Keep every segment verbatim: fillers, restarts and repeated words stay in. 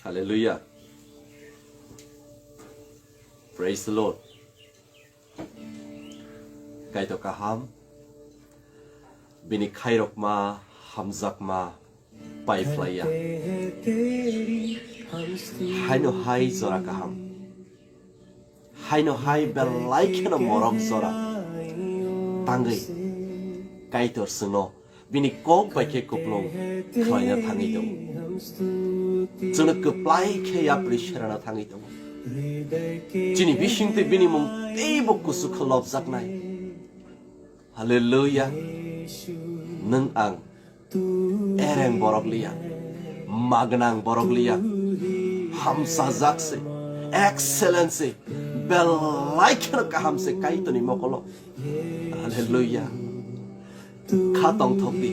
Hallelujah. Praise the Lord. Kaitor kaham, bini khairokma, hamjakma, pai phlaiya. Haino hai jora kaham. Haino hai belai kheno morok jora. Tangwi Kaitor chwngno bini kok bai khe kuplung khlaina thangwi tongo. Chwngno kwplai khe yapri serana thangwi tongo. Chini bisingtwi bini mung teibo kuchuk khe lobjaknai. Hallelujah. Nwng ang ereng borok liya, magnang borok liya, hamsajak se, excellent se, belai kheno kaham se Kaitorni mokolo. Hallelujah. Kha tongthok di.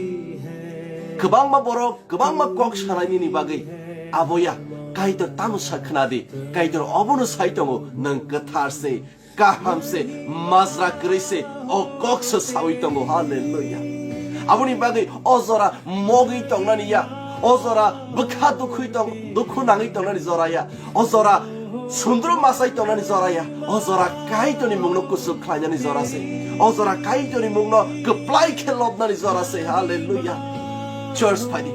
Kwbangma borok, kwbangma kok sanai nini bagwi. Aboya, Kaitor tamo sa khna di. Kaitor obono sai tongo, nwng kwthar se, kaham se, majra kwrwi se, o kok se sawi tongo. Hallelujah. Aboni bagwi o jora mogwi tongnani ya, o jora bwkha dukhui tong-, dukhu nangwi tongnani jora ya, o jora sundru masai tongnani jora ya, o jora Kaitorni mungno kuchuk khlainani jora se, o jora Kaitorni mungno kwplai khe lobnani jora se. Hallelujah. Church phaidi,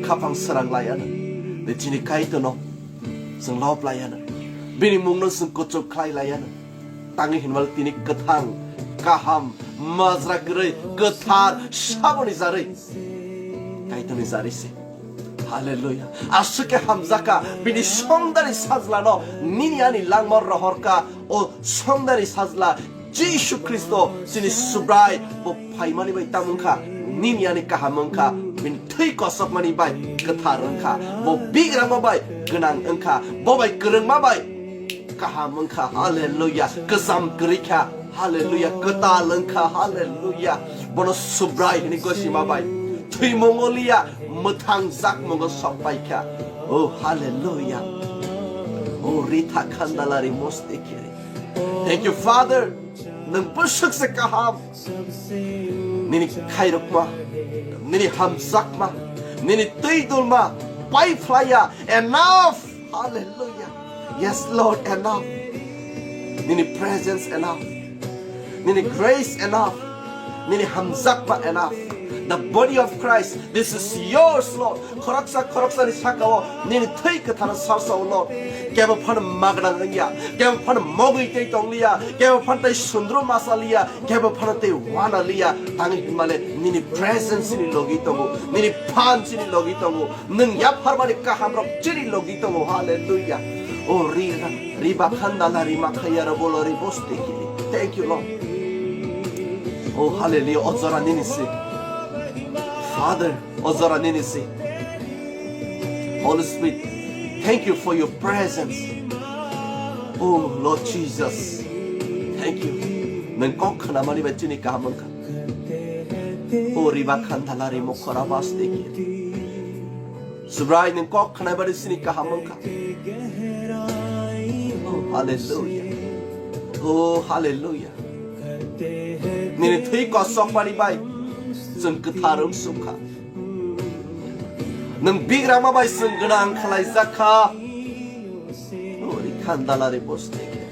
khapang srang laiya nang, de chini Kaitorno chwng lob laiya nang, bini mungno chwng kuchuk khlai laiya nang. Tangwi hinmale tini kwthang, kaham, majra kwrwi, kwthar, saboni jarwi, Kaitorni jarwi se. Hallelujah. Aswk khe hamjakha, bini songdari sajlano nini ani langma rohorkha, o songdari sajla Jisu Khristo chini Subrai bo phaimani bai tamo wngkha, nini ani kaham wngkha, bini thwi kosokmani bai kwthar wngkha, bo bigrama bai gwnang wngkha, bo bai kwrwngma bai kaham wngkha, hallelujah. Kwcham kwrwi kha, hallelujah. Kwtal wngkha, hallelujah. Bono Subrai hwnwi gosima bai thwimungo liya, mwthang jakmungo sok pai kha. Oh, hallelujah. Oh, Ritha Khandalari Moste Kiri. Thank you, Father. Nwng bwswk se kaham. Nini khairokma, nini hamjakma, nini twi dulma pai phlaiya. Enough. Hallelujah. Yes, Lord, enough. Nini presence enough. Nini grace enough. Nini hamjakma enough. The body of Christ, this is yours, Lord. Khoroksa khoroksani sakao nini thwi kwtharo sarsao, Lord. Kebo phano magnang wngya, kebo phano mogwi tei tongliya, kebo phano tei sundru masa liya, kebo phano tei wana liya. Tangwi hinmale nini presence ni logi tongo, nini phan chini logi tongo. Nwng yapharmani kahamrok chini logi tongo. Hallelujah. O ri, ri bakhandala ri makhaya ro bolo ri boste kiri. Thank you, Lord. Oh, hallelujah. O jora nini se. Father, o jora nini se. Holy Spirit, thank you for your presence. Oh, Lord Jesus, thank you. Nwng kok khnamani bai chini kaham wngkha. O riba khandala ri mokhora baste kiri. Subrai nwng kok khnai bari sini kaham wngkha. Oh, hallelujah. Oh, hallelujah. Nini thwi kosokmani bai chwng kwthar wng sukha. Nwng bigrama bai chwng gwnang khlaijak kha. Oh, ri khandala ri boste khe.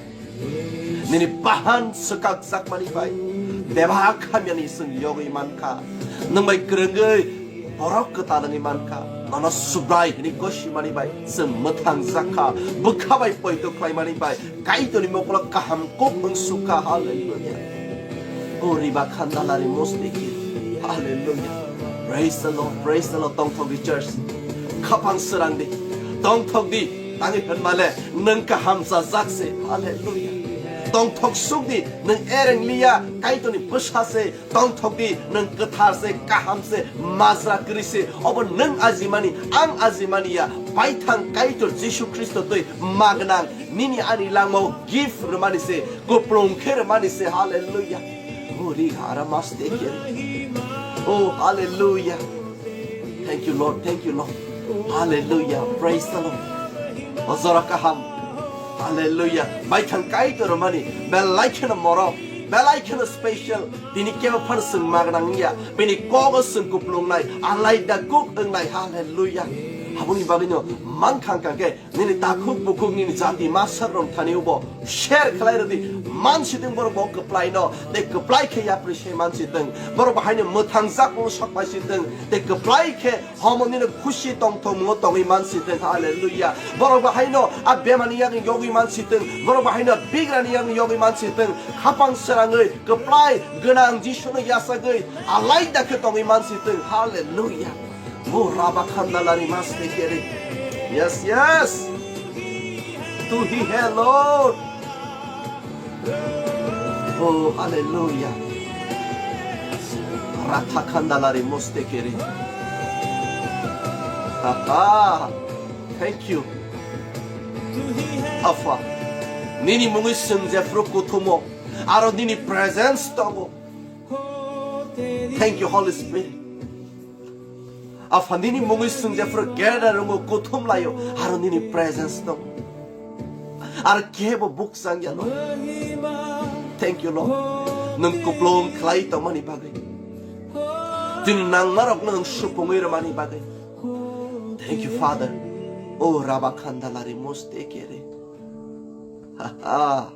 Nini bahan swkakjakmani bai bebak hamyani chwng yogwi mankha. Nwng bai kwrwngwi borok kwtal wngwi mankha. Nono Subrai hwnwi gosimani bai chwng mwthangjakha. Bwkha bai poito khlaimani bai Kaitorni mokolo kaham kok wng sukha. Hallelujah. Oh, riba khandalari mosteki. Hallelujah. Praise the Lord. Praise the Lord. Tongthok di church. Khapang srang di. Tongthok di. Tangwi hwnmale nwng kaham chajak se. Hallelujah. Tongthok suk di. Nwng ereng liya. Kaitorni bwsa se. Tongthok di. Nwng kwthar se, kaham se, majra kwrwi se. Obo nwng ajimani, ang ajimani ya. Paithang Kaitor Jisu Khristo twi magnang. Nini ani langmao gift rwmani se. Kuplung khe rwmani se. Hallelujah. Oh, ri hara maste khe. Oh, hallelujah. Thank you, Lord. Thank you, Lord. Hallelujah. Praise the Lord. O jora kaham. Hallelujah. Baithang Kaitor mani. Belai kheno morok. Belai kheno special. Tini kebo phano chwng magnang wngya. Bini kogo chwng kuplungnai. Alaida kuk wngnai. Hallelujah. Aboni bagwino mankha wngkha khe nini takhuk bukhuk nini jati masa rok thani ubo share khlai rwdi, mansi tong borok bo kwplai no, tei kwplai khe yapri se mansi tong, borok bo haino mwthang jak bo sok paisi tong, tei kwplai khe homo nini khusi tongthok mungo tongwi mansi tong. Hallelujah. Borok bo haino a bemani yagwi yogwi mansi tong, borok bo haino bigrani yagwi yogwi mansi tong, khapang srangwi kwplai gwnang Jisuno yachagwi alaida khe tongwi mansi tong. Hallelujah. Mo raba khanda lari maste kere. Yes, yes. Tu hi hai, Lord. Oh, hallelujah. Ratha khanda lari moste kere. Ha ha. Thank you. Apha. Nini mungwi chwng jephru kuthumo. Aro nini presence tongo. Thank you, Holy Spirit. Apha nini mungwi chwng jephru gather wngo kuthum laio, aro nini presence tong. Aro kebo bukchang ya, Lord. Thank you, Lord. Nwng kuplung khlai tongmani bagwi. Chini nangmarokno nwng supungwi rwmani bagwi. Thank you, Father. O raba khanda lari moste kere. Ha ha.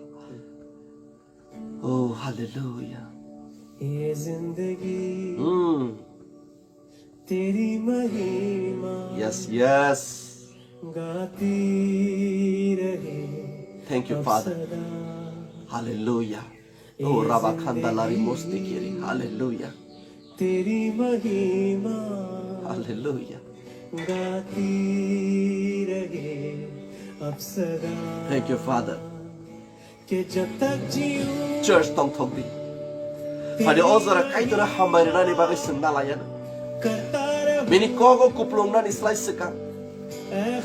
Oh, hallelujah. ये जिंदगी Hmm. तेरी महिमा Yes, yes. गाती रहे Thank you, अब Father. सदा। Hallelujah. Oh, ये Rabba Khandalari जिंदगी Mostikiri. Hallelujah. तेरी महिमा Hallelujah. गाती रहे अब सदा। Thank you, Father. Church tongthok di. Phadi o jora Kaitorno hambai rwnani bagwi chwng na laiya. Bini kogo kuplungnani slai swkang.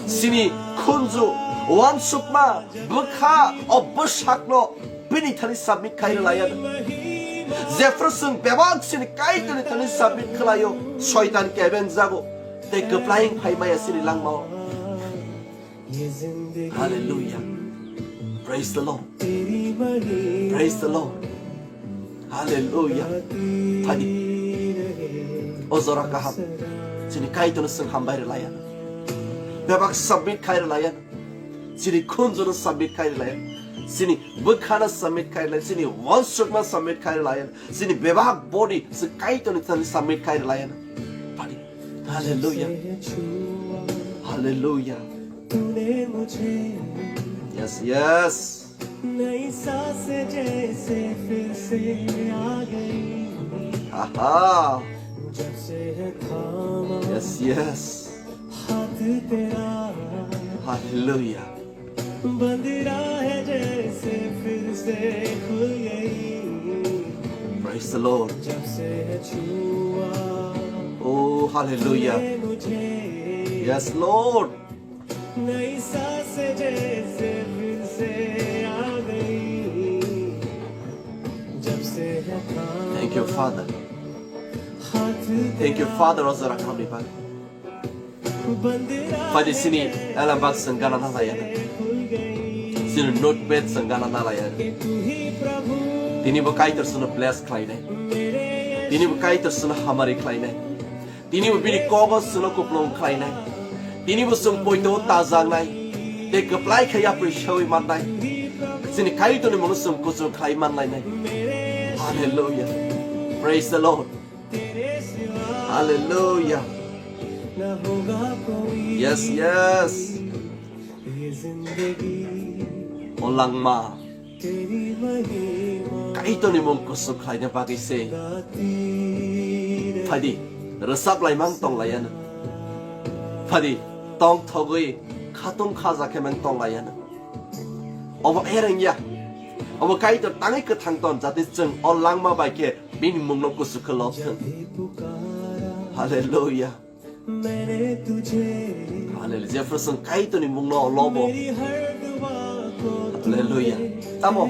Chini khunju, uansukma, bwkha, o bwsakno bini thani submit khai rw laiya. Jephru chwng bebak chini Kaitorni thani submit khlaio, Soitan keben jago, tei kwplaing phai maya chini langmao. Hallelujah. Praise the Lord. Praise the Lord. Hallelujah. Thani. O jora kaham. Chini Kaitorno chwng hambai rwlaiya. Bebak submit khai rwlaiya. Chini khunjuno submit khai rwlaiya. Chini bwkhano submit khai rwlaiya. Chini uansukma submit khai rwlaiya. Chini bebak body se Kaitorni thani submit khai rwlaiya. Padi. Hallelujah. Hallelujah. Yes, yes. Aha. Yes, yes. Hallelujah. Praise the Lord. Oh, hallelujah. Yes, Lord. Thank you, Father. Thank you, Father. O jora khamni bagwi. Padi chini elembak chwng gana na laiya. Chini notepad chwng gana na laiya. Tini bo Kaitor chwngno bless khlainai. Tini bo Kaitor chwngno hamari khlainai. Tini bo bini kogo chwngno kuplung khlainai. Tini bo chwng poito tajaknai. Tei kwplai khe yapri sewi mannai. Chini Kaitorni mungno chwng kuchuk khlai manlainai. Hallelujah. Praise the Lord. Hallelujah. Yes, yes. O langma. Kaitorni mung kuchuk khlaina bagwi se. Phadi, rwchap laimang tong laiya no. Phadi, tongthogwi khatung khaja khe mang tong laiya no. Obo ereng ya. Obo Kaitor tangwi kwthang ton, jate chwng o langma bai khe bini mungno kuchuk khe lob thung. Hallelujah. Hallelujah. Jephru chwng Kaitorni mungno lobo. Hallelujah. Tamo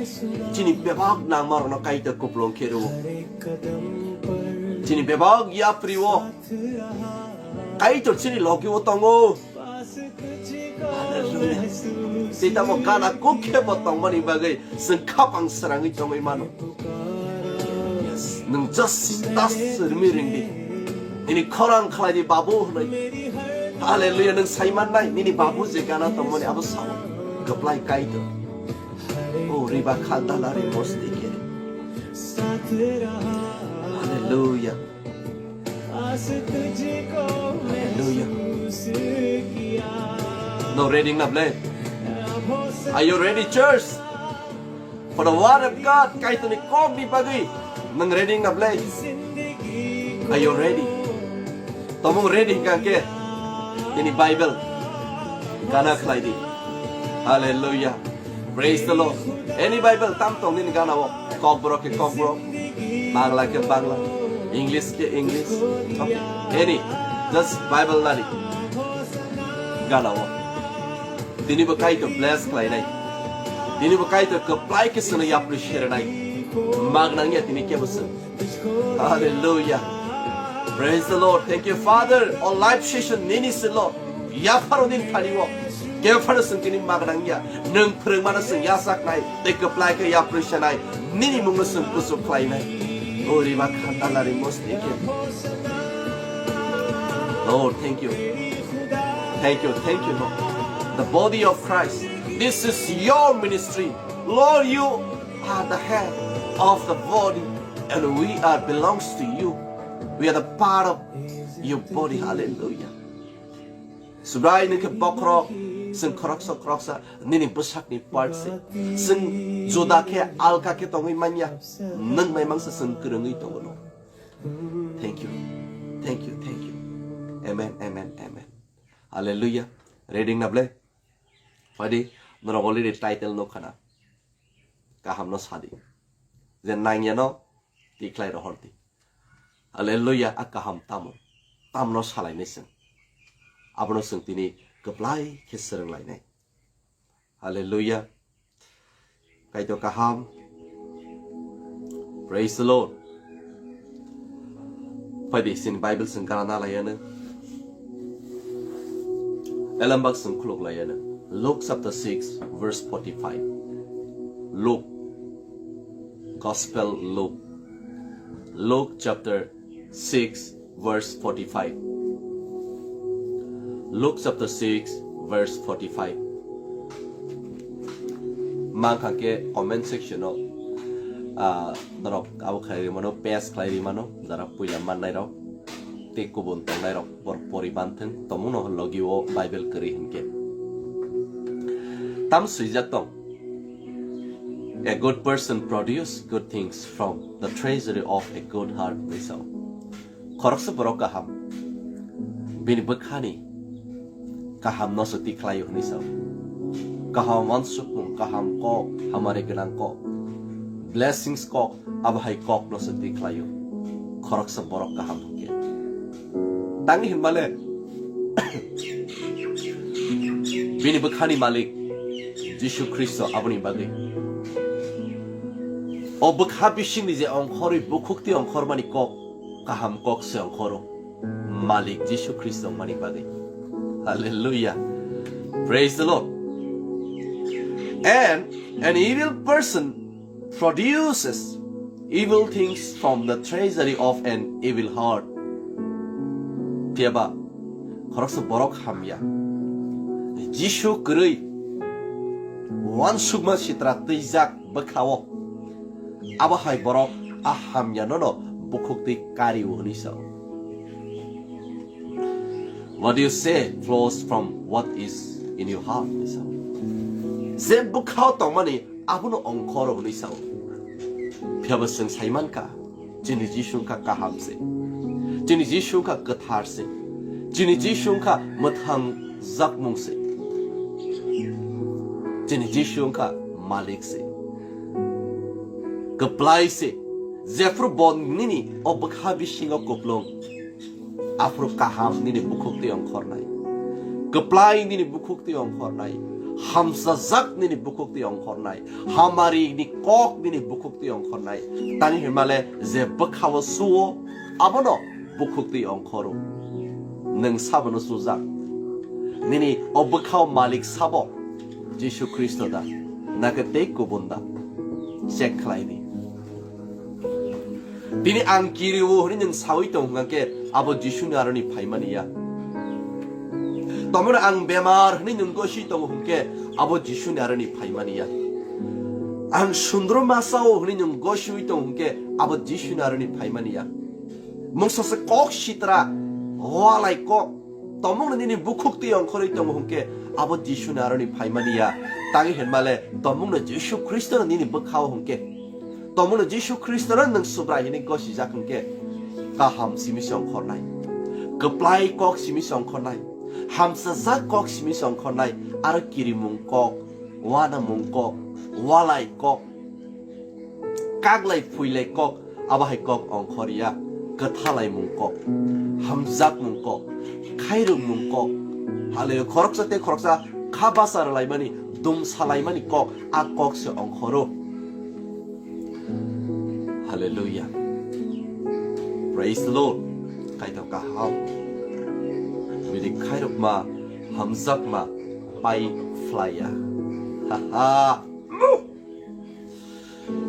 chini bebak nangmarokno Kaitor kuplung khe rwo. Chini bebak yapri o. Kaitor chini logi o tongo. Hallelujah. Sitamo gana kok khe bo tongmani bagwi chwng khapang srangwi tongwi mano. Yes. Nwng just ta sirmi ringdi. Nini khorang khlai di, Babu, hwnwi. Hallelujah, nwng saimannai, nini babu je gana tongmani abo sao. Kwplai Kaitor. O riba khandala ri mosti kere. Hallelujah. Hallelujah. No ready na ble? Are you ready, church? For the word of God, Kaitorni kokni bagwi nwng ready na ble? Are you ready? Tomung ready hingka khe nini Bible gana khlai di. Hallelujah. Praise the Lord. Any Bible tam tong nini gana o. Kokborok khe Kokborok. Bangla khe Bangla. English khe English. Okay. Any. Just Bible nani gana o. Tini bo Kaitor bless khlainai. Tini bo Kaitor kwplai khe swnwi yapri serenai. Magnangya tini kebo swn. Hallelujah. Praise the Lord. Thank you, Father. O live session nini silo. Yapharo nini thani o. Kephano swn tini magnangya. Nwng phwrwngmano swn yasaknai. Tei kwplai khe yapri senai. Nini mungno swn kusu khlainai. O riba khandala ri mosti khe. Lord, thank you. Thank you, thank you, Lord. The body of Christ, this is your ministry. Lord, you are the head of the body, and we are belongs to you. We are the part of your body. Hallelujah. Subrai nwng khe bokhorok, chwng khoroksa khoroksa, nini bwsakni part se. Chwng juda khe alka khe tongwi manya, nwng mai mangsa chwng kwrwngwi tongo. Thank you. Thank you. Thank you. Amen. Amen. Amen. Hallelujah. Reading na ble? Phaidi, norok already title no khana. Kaham no sadi. Je nangya no, tikhlai rohor di. Hallelujah. A kaham tamo. Tamno salai nai chwng. Abono chwng tini kwplai khe swrwng lainai. Hallelujah. Kaitor kaham. Praise the Lord. Phaidi sin Bible sing karana layana. Elambak sing khuluk layana. Luke chapter six, verse forty-five. Luke. Gospel Luke. Luke chapter six, verse forty-five. Luke chapter six, verse forty-five. Mangkha khe comment section o, ah, norok abo khlai rimano, paste khlai rimano, jara puila mannai rok, tei kubun tongnai rok, bor pori manthwng, tomungno logi o Bible kwrwi hinkhe. Tam swijak tong. A good person produce good things from the treasury of a good heart, hinwi sao. Khoroksa borok kaham, bini bwkhani kaham no se tikhlaio hinwi sao. Kaham wansukmung, kaham kok, hamari gwnang kok, blessings kok, abo hai kok no se tikhlaio. Khoroksa borok kaham hwnkhe. Tangwi hinmale, bini bwkhani malik Jisu Khristo aboni bagwi. O bwkha bisingni je ongkhorwi bukhukti ongkhormani kok, kaham kok se ongkhoro. Malik Jisu Khristo wngmani bagwi. Hallelujah. Praise the Lord. And an evil person produces evil things from the treasury of an evil heart. Phiyaba khoroksa borok hamya, Jisu kwrwi wansukma sitra twijak bwkhao, abo hai borok a hamya nono bukhuk twi kari-o hwnwi sao. What you say flows from what is in your heart, hinwi sao. Je bwkhao tongmani abono ongkhoro hwnwi sao. Phiyaba chwng saimankha, chini Jisu wngkha kaham se. Chini Jisu wngkha kwthar se. Chini Jisu wngkha mwthang jakmung se. Chini Jisu wngkha malik se. Kwplai se. Jephru bo nini o bwkha bisingo kuplung, aphuru kaham nini bukhuk twi ongkhornai. Kwplai nini bukhuk twi ongkhornai. Hamsajak nini bukhuk twi ongkhornai. Hamari ni kok nini bukhuk twi ongkhornai. Tani hwnmale je bwkhao suo, abono bukhuk twi ongkhoro. Nwng sabono sujak. Nini o bwkhao malik sabo Jisu Khristo da? Nakhe tei kubun da? Check khlai di. Tini ang kiri-o hwnwi nwng saui tong hwnkha khe abo Jisuni aroni phaimani ya. Tomon ang bemar hwnwi nwng goswi tongo hwnkhe abo Jisuni aroni phaimani ya. Ang sundro masao hwnwi nwng goswi tongo hwnkhe abo Jisuni aroni phaimani ya. Mungsa se kok sitra, walai kok, tomungno nini bukhuk twi ongkhorwi tongo hwnkhe abo Jisuni aroni phaimani ya. Tangwi hinmale tomungno Jisu Khristono nini bwkhao hwnkhe, tomungno Jisu Khristono nwng Subrai hwnwi gosijak hwnkhe kaham simi se ongkhornai, kwplai kok simi se ongkhornai, hamsajak kok simi se ongkhornai, aro kirimung kok, uanamung kok, walai kok, kaglai phuilai kok, abo hai kok ongkhor ya, kwthalaimung kok, hamjakmung kok, khairokmung kok, hale khoroksa tei khoroksa kha basa rwlaimani, dum salaimani kok, a kok se ongkhoro. Hallelujah. Praise the Lord. Kaitor kaham. Bini khairokma, hamjakma, pai phlaiya. Ha ha.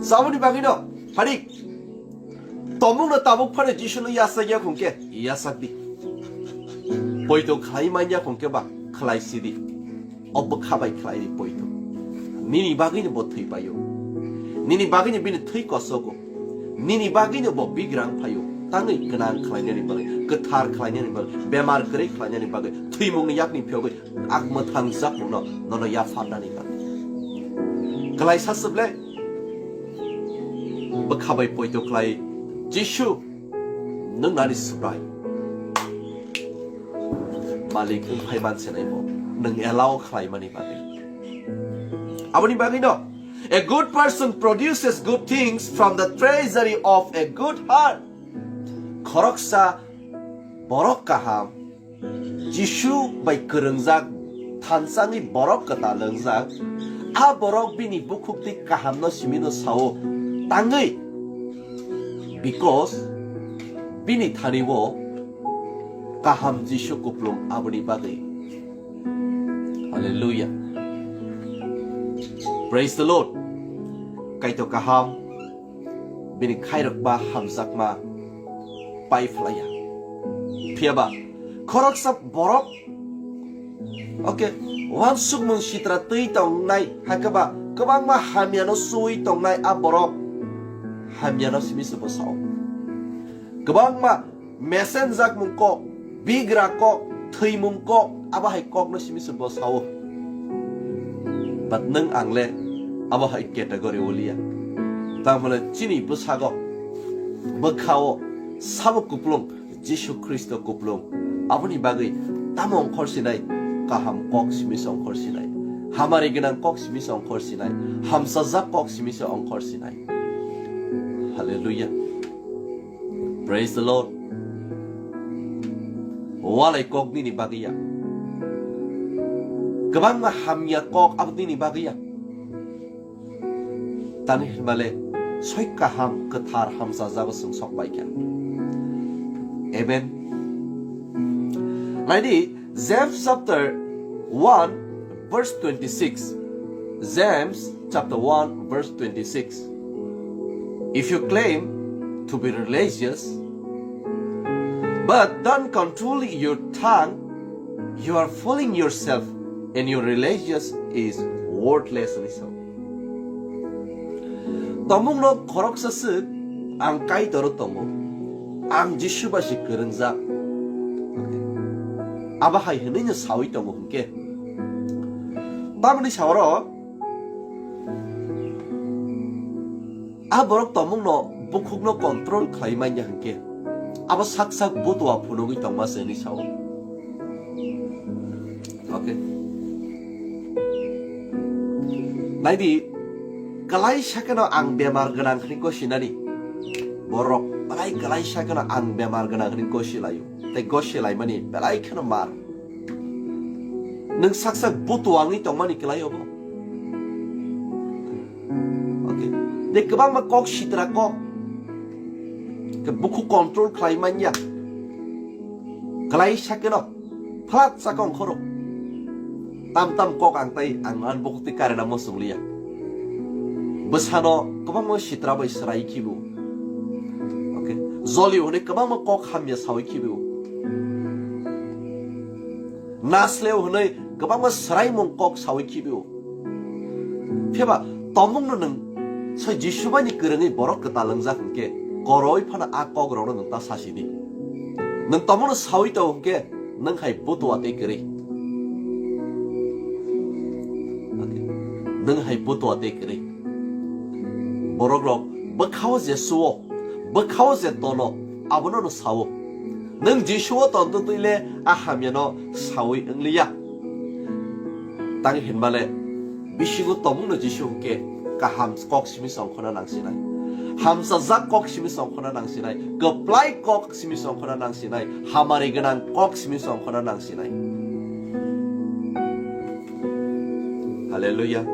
Saboni bagwino, phanik. Tomungno tabuk phano Jisuno yasakya khungke, yasak di. Poito khlai manya khungke ba, khlai sidi. O bwkha bai khlai di poito. Nini bagwino bo thwi paio. Nini bagwino bini thwi kosogo. Nini bagwino bo bigrang phaio. Tangwi gwnang khlainani bagwi, kwthar khlainani bagwi, bemar kwrwi khlainani bagwi, thwimungni yakni phiyogwi, ak mwthang jakmungno nono yapharnani bagwi. Kwlaisa swble bwkha bai poito khlai, Jisu, nwng nani Subrai. Malik wng phai man se nai bo, nwng allow khlai mani bagwi. Aboni bagwi no, a good person produces good things from the treasury of a good heart. Khoroksa borok kaham, Jisu bai kwrwngjak, thansangwi borok kwtal wngjak, a borok bini bukhuk twi kahamno simino sao, tangwi, because bini thani-o kaham Jisu kuplung aboni bagwi. Hallelujah. Praise the Lord. Kaitor kaham, bini khairokma hamjakma pai phlaiya. Phiyaba khoroksa borok, okay, uansukmung sitra twi tongnai, hakhe ba kwbangma hamyano sui tongnai a borok hamyano simi se bwsao. Kwbangma mesenjakmung kok, bigra kok, thwimung kok, abo hai kokno simi se bwsao. But nwng ang le abo hai category o liya. Tamole chini bwsago, bwkhao sabo kuplung, Jisu Khristo kuplung. Aboni bagwi tamo ongkhor sinai, kaham kok simi se ongkhor sinai. Hamari gwnang kok simi se ongkhor sinai. Hamsajak kok simi se ongkhor sinai. Hallelujah. Praise the Lord. Walai kok nini bagwi ya. Kwbangma hamya kok abo nini bagwi ya. Tani hinmale soi kaham kwthar hamsa jago chwng sok bai kha. Amen. Naidi James chapter one verse twenty-six. James chapter one verse twenty-six. If you claim to be religious but don't control your tongue, you are fooling yourself and your religious is worthless. Tomungno khoroksa swk, ang Kaitor tongo, ang Jisu bai se kwrwngjak. Abo hai hwnwino sawi tongo hwnkhe. Tamoni saoro a borok tomungno bukhukno control khlai manya hwnkhe, abo sak sak butua phunugwi tongma se hwnwi sao. Okay. Naidi, kwlai sakeno ang bemar gwnang hwnwi gosinani. Borok, belai kwlai sakeno ang bemar gwnang hwnwi gosilaio. Tei gosilaimani belai kheno mar. Nwng sak sak butua wngwi tongmani kwlai obo. Okay. Tei kwbangma kok sitra kok. Ke bukhuk control khlai manya. Kwlai sakeno. Phlat sakong khoro. Tam tam kok ang tai ang an bokti karena mosong liya. Bwsano kwbangma sitra bai swrai khibo. Okay. Joli hwnwi kwbangma kok hamya sawi khibo. Nasleo hwnwi kwbangma swraimung kok sawi khibio. Pheba tomungno nwng soi Jisu bai ni kwrwngwi borok kwtal wngjak hwnkhe, koroi phano a kokrokno nwng ta sasi di. Nwng tomungno sawi tongo hwnkhe, nwng hai butua tei kwrwi. Nwng hai butua tei kwrwi. Borokrok bwkhao je suo, bwkhao je tono, abono no sao. Nwng Jisuo tonto twi le a hamyano sawi wngliya. Tang hinmale bisingo tomungno Jisu hwnkhe kaham kok simi songkhona nangsinai. Hamsajak kok simi songkhona nangsinai. Kwplai kok simi songkhona nangsinai. Hamari gwnang kok simi songkhona nangsinai. Hallelujah.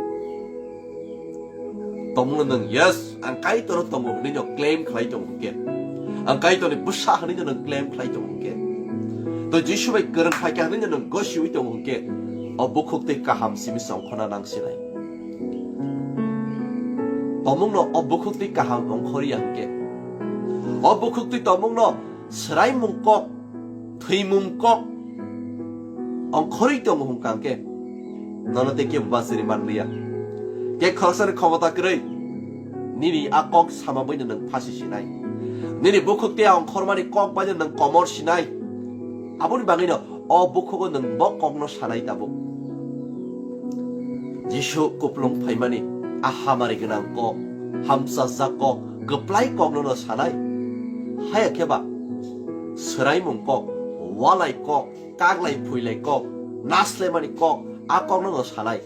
Tomungno nwng, "Yes, ang Kaitorno tongo," hwnwi no claim khlai tongo hwnkhe, ang Kaitorni bwsa hwnwi no nwng claim khlai tongo hwnkhe, to Jisu bai kwrwng phaikha hwnwi no nwng gosiwi tongo hwnkhe, o bukhuk tei kaham simi songkhona nangsinai. Tomungno o bukhuk tei kaham ongkhorya hwnkhe, o bukhuk tei tomungno swraimung kok, thwimung kok ongkhorwi tongo hwnkha hwnkhe, nono tei kebo bachiri manliya. Khe khoroksani khomota kwrwi, nini a kok sama baino nwng phasi sinai. Nini bukhuk tei a ongkhormani kok baino nwng komor sinai. Aboni bagwino o bukhugo nwng bo kokno sanai tabuk. Jisu kuplung phaimani a hamari gwnang kok, hamsajak kok, kwplai kokno no sanai. Haya khe ba swraimung kok, walai kok, kaglai phuilai kok, naslemani kok, a kokno no sanai.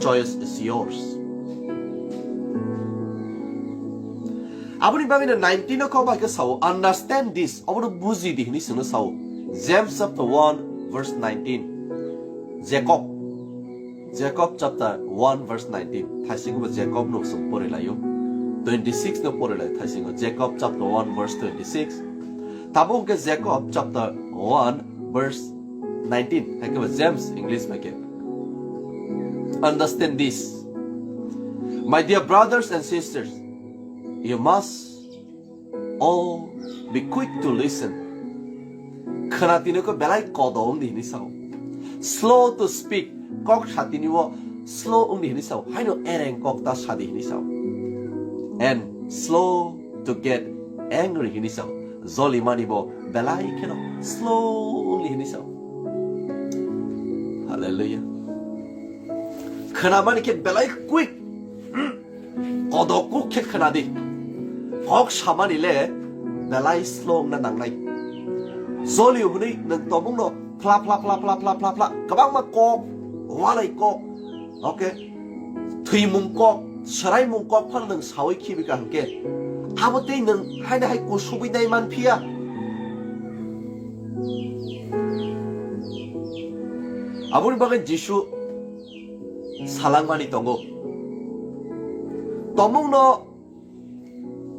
Choice is yours. Aboni bagwino nineteen o kok bai khe sao, "Understand this," obono buji di hwnwi chwngno sao. James chapter one verse nineteen. Jacob. Jacob chapter one verse nineteen. Thaisingo Jacob no chwng porilaio. Twenty-six no porilai thaisingo. Jacob chapter one verse twenty-six. Tabuk hwnkhe Jacob chapter one verse nineteen. Hai khe ba James English bai khe. Understand this. My dear brothers and sisters, you must all be quick to listen. Khwna tini khe belai kodo wng di hini sao. Slow to speak, kok sa tini o slow wng di hini sao. Haino ereng kok ta sa di hini sao. And slow to get angry hini sao. Joli mani bo belai kheno slow wng di hini sao. Hallelujah. Khwna mani khe belai quick. Kodok kuk khe khwna di. Kok samani le belai slow wngna nangnai. Joli hwnwi nwng tongmungno phla phla phla kwbangma kok, walai kok, okay, thwimung kok, swraimung kok phano nwng sawi khibi ka hwnkhe, abo tei nwng haino hai kusubui nai man phiya. Aboni bagwi Jisu salangmani tongo. Tomungno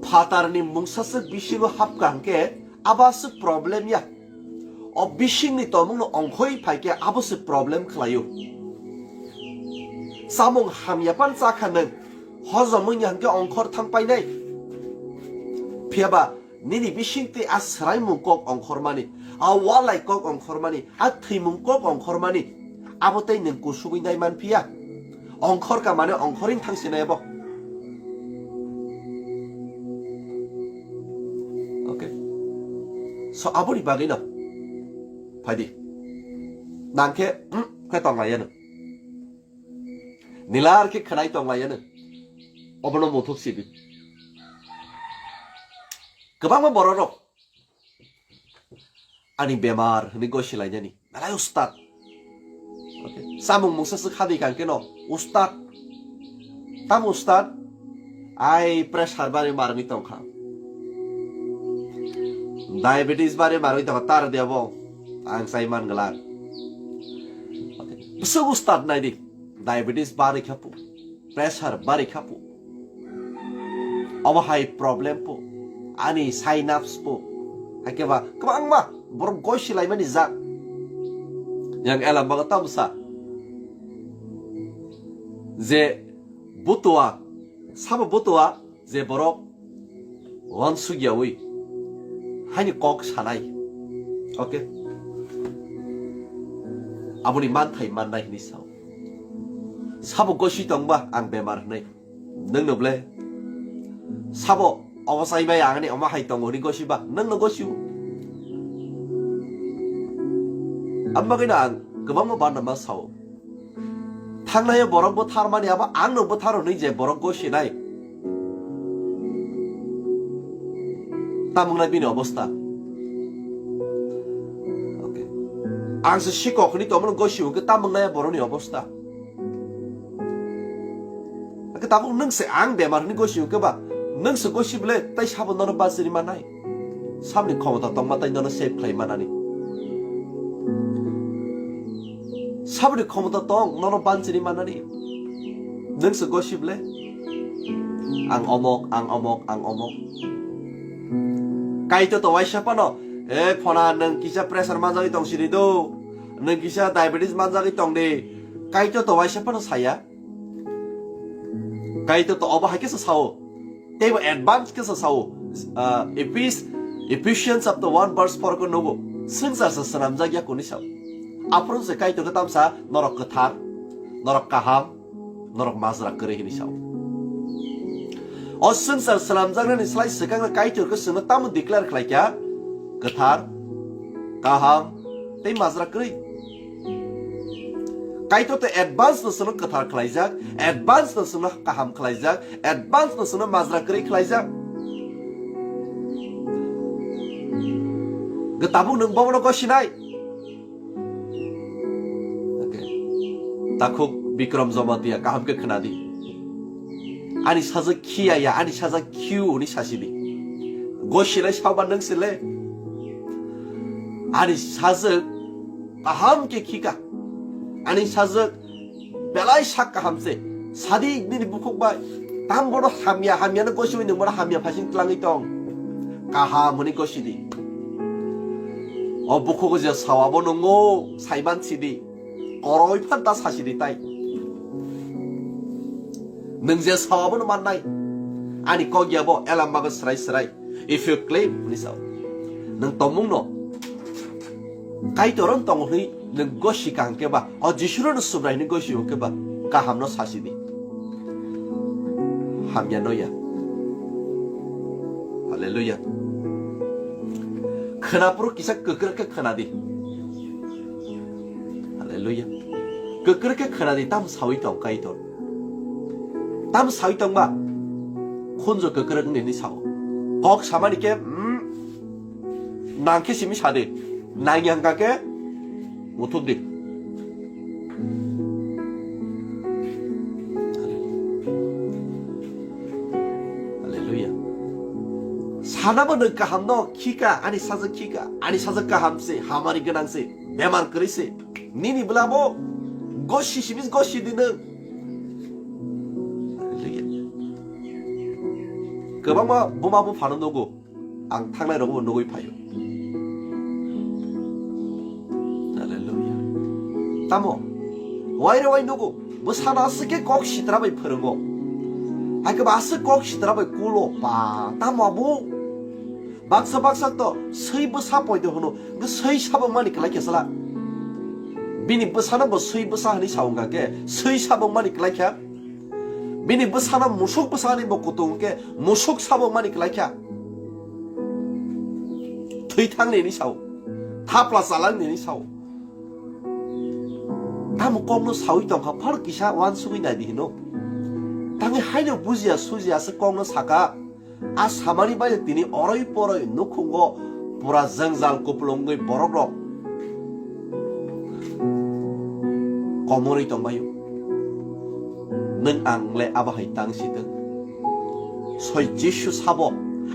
phatarni mungsaswk bisingo hapkha hwnkhe abo aswk problem ya. O bisingni tomungno ongkhoi phaikhe abo se problem khlaio. Chamung hamya pan chakha nwng, hojom wngya hwnkhe ongkhor thang painai. Phiyaba nini bisingtwi a swraimung kok ongkhormani, a walai kok ongkhormani, a thwimung kok ongkhormani, abo tei nwng kusubui nai man phiya. Ongkhor ka mane ongkhorwi thang sinai abo. Okay. So aboni bagwi no phaidi. Nang khe, mm, khe tong lai ya nwng. Nilar khe khwnai tong lai ya nwng. Obono muthuk sibi. Kwbangma bororok ani bemar hwnwi goi silainani belai ustad. Okay. Samung mungsa swk hadi kang keno ustad. Tam ustad, ai pressure bari marwi tongkha. Diabetes bari marwi tongkha, tar debo ang sai man glak. Okay. Bwswk ustad nai di. Diabetes bari kha pu, pressure bari kha pu. Omo hai problem pu, ani synapse pu, hakhe ba kwbangma borok goi silaimani jak. Yang elam bago tamo sa je butua, sabo butua je borok wansukyawi haini kok sanai. Okay. Aboni manthai mannai hwnwi sao. Sabo gosi tongba ang bemar hwnwi. Nwngno ble sabo obo chaibai ang ani omo hai tongo hwnwi gosiba nwngno gosio. Aboni bagwino ang kwbangma bana ma sao. Thangnai borok bwtharmani abo angno bwthar hwnwi je borok gosinai. Tamungna bini obostha. Okay. Ang se sikok hwnwi tongmani gosi hwnkhe tamungna borokni obostha. Hwnkhe tabuk nwng se ang bemar hwnwi gosi hwnkhe ba nwng se gosi bwle tai sabo nono bachiri manai. Saboni khomota tongma tai nono save khlai manani. Saboni khomota tong nono bachiri manani. Nwng se gosi bwle. Ang omok, ang omok, ang omok. Kaitor to waisa phano, "E phona, nwng kisa pressure manjagwi tong sini do, nwng kisa diabetes manjagwi tong de." Kaitor to waisa phano saya. Kaitor to obo hai khe sa sao. Teibo advance khe sa sao. Ah, Ephes-, Ephesians chapter one verse four ko nugo. Swngchar se swnamjak ya kuni sao. Aphuru se Kaitor khe tamsa norok kwthar, norok kaham, norok majra kwrwi hwnwi sao. O swngchar swnamjaknani slai swkangno Kaitor khe chwngno tamo declare khlai kha? Kwthar, kaham, tei majra kwrwi. Kaitor tei advance no chwngno kwthar khlaijak, advance no chwngno kaham khlaijak, advance no chwngno majra kwrwi khlaijak. Gw tabuk nwng bobono gosinai. Okay. Takhuk Bikram Jamatia, kaham khe khwnadi. Ani sajwk khiya ya, ani sajwk khiu hwnwi sasi di. Gosilai saba nwng sile. Ani sajwk kaham khe khika. Ani sajwk belai sak kaham se. Sadi nini bukhuk bai. Tam bono hamya, hamya no gosiwi nwng bono hamya phasing tlangwi tong. Kaham hwnwi gosidi. O bukhugo je sawa bo nwngo, saiman sidi. Koroi phan ta sasi di tai. Nwng je sao abono mannai. Ani kok ya bo elam bago srai srai. If you claim, hwnwi sao. Nwng tongmung no Kaitor on tongo hwnwi nwng gosi kaham khe ba, o Jisuno no Subrai hwnwi gosi hwn khe ba, kaham no sasi di. Hamya no ya. Hallelujah. Khwna phuru kisa kwkrwk khe khwna di. Hallelujah. Kwkrwk khe khwna di, tam sawi tong Kaitor. Tam sawi tong ba. Khunju kwkrwk nini sao. Kok samani khe, mm, nang khe simi sa di. Nang yang ka khe muthuk di. Hallelujah. Sana bo nwng kaham no khika, ani sajwk khika, ani sajwk kaham se, hamari gwnang se, bemar kwrwi se. Nini bwla bo gosi simis gosi di nwng. Hallelujah. Kwbangma buma buphano nugo. Ang thangnai rokbo nugwi phaio. Hallelujah. Tamo? Waire wai nugo. Bwsano aswk khe kok sitra bai phwrwngo. Hai khe ba aswk kok sitra bai kulo ba. Tamo abo? Baksa baksa to swi bwsa poito hwno. Hwnkhe swi sabwk mani kwlai khe sala. Bini bwsano bo swi bwsa hwnwi sa wngkha khe swi sabwk mani kwlai kha. Bini bwsano musuk bwsa hwnwi bo kutung hwnkhe musuk sabwk mani kwlai kha. Thwi thang nini sao. Thapla chalak nini sao. Tamo kokno sawi tongkha, phar kisa uansugwi naidi hino. Tangwi haino bujiya sujiya se kokno saka. A samani bai tini oroi poroi nukhungo pura jwngjal kupulungwi borok rok komorwi tongbaio. Nwng ang le abo hai tang si twng. Soi Jisu sabo,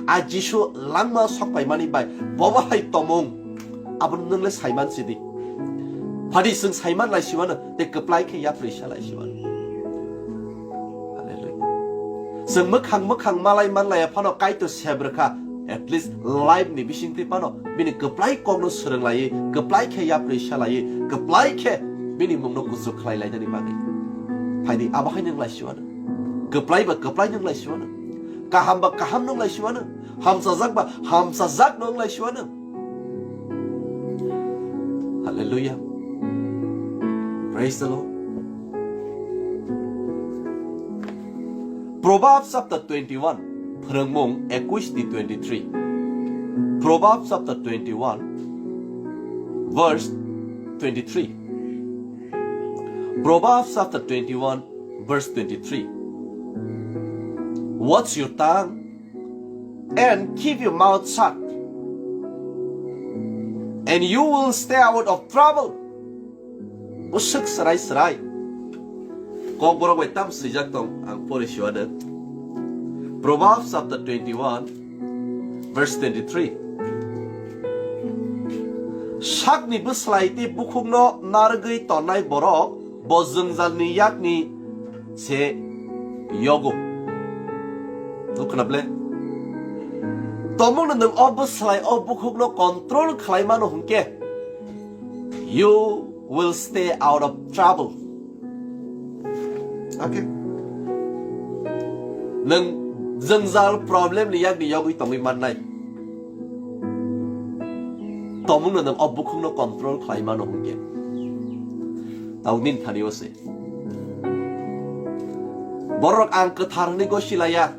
a Jisu langma sokpaimani bai bobo hai tomung, abo nwng le saiman sidi. Phadi chwng saiman lai siwano, tei kwplai khe yapri sa lai siwano. Hallelujah. Chwng mwkhang mwkhang malai manlaiya phano Kaitor sep rwkha, at least life ni bisingtwi phano bini kwplai kokno swrwng laiwi, kwplai khe yapri sa laiwi, kwplai khe bini mungno kuchuk khlai lainani bagwi. Phaidi abo hai nwng lai siwano. Kwplai ba kwplai nwng lai siwano. Kaham ba kaham nwng lai siwano. Hamchajak ba hamchajak nwng lai siwano. Hallelujah. Praise the Lord. Proverbs chapter twenty-one, Phrwngmung ekush ni twenty-three. Proverbs chapter twenty-one, verse twenty-three. Proverbs chapter twenty-one, verse twenty-three. Watch your tongue and keep your mouth shut, and you will stay out of trouble. Bwswk srai srai. Kokborok bai tam swijak tong, ang pore siwano. Proverbs chapter twenty-one, verse twenty-three. Sakni bwslai tei bukhukno narwgwi tonnai borok bo jwngjalni yakni se yogo. Nukho na ble? Tomungno nwng o bwslai o bukhukno control khlai mano hwnkhe, you will stay out of trouble. Okay? Nwng jwngjal problem ni yakni yogwi tongwi mannai. Tomungno nwng o bukhukno control khlai mano hwnkhe. Tau nini thani o se. Borok ang kwthar hwnwi gosi laya.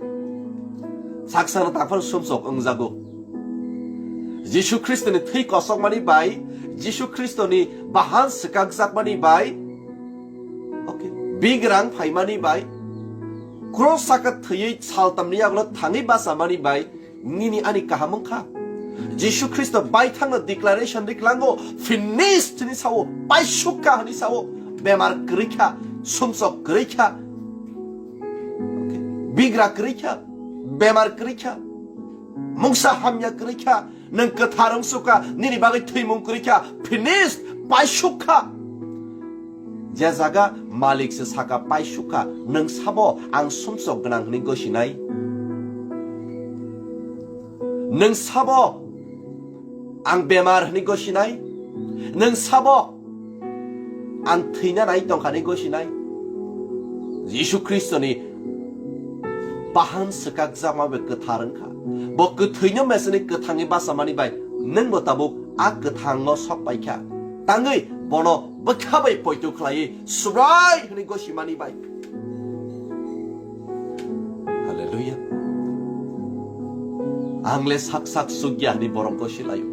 Saksano taphano sumsok wngjago. Jisu Khristoni thwi kosokmani bai, Jisu Khristoni bahan swkakjakmani bai, okay, bigrang phaimani bai, cross saka thwiwi saltamni yagulo thangwi bachamani bai, nini ani kaham wngkha. Jisu Khristo baithangno declaration riklango, "Finished" hwnwi sao, paisukha hwnwi sao, bemar kwrwikha, sumsok kwrwikha, okay, bigra kwrwikha, bemar kwrwikha, mungsa hamya kwrwikha, nwng kwthar wngsukha, nini bagwi thwimung kwrwikha, "Finished", paisukha. Je jaga malik se saka, paisukha, nwng sabo ang sumsok gwnang hwnwi gosinai? Nwng sabo ang bemar hwnwi gosinai? Nwng sabo ang thwina nai tongkha hwnwi gosinai? Jisu Khristoni bahan swkakjakma bai kwthar wngkha. Bo kwthwino meseni kwthangwi bachamani bai nwngbo tabuk a kwthango sok paikha. Tangwi bono bwkha bai poito khlaiwi Subrai hwnwi gosimani bai. Hallelujah. Ang le sak sak sukya hwnwi borok gosi laio.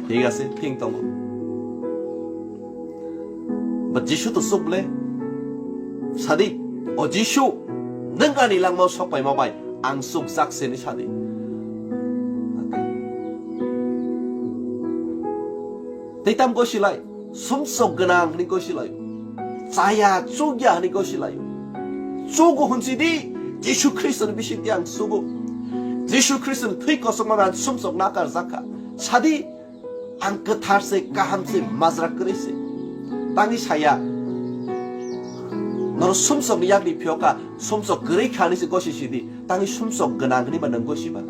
Thik ase, thing tongo. But Jisu to suk le. Sadi, "O Jisu, nwng ani langmao sok paima bai ang sukjak se," hwnwi sadi. Tei tam gosi lai, sumsok gwnang hwnwi gosi lai. Chaya chukya hwnwi gosi lai. Chugo hwnsi di, Jisu Khristoni bisingtwi ang sugo. Jisu Khristoni thwi kosokma bai ang sumsok nakarjak kha. Sadi, ang kwthar se, kaham se, majra kwrwi se. Tangwi saya, nono sumsokni yakni phiyokha, sumsok kwrwi kha hwnwi se gosi sidi. Tangwi sumsok gwnang hwnwi ba nwng gosi ba?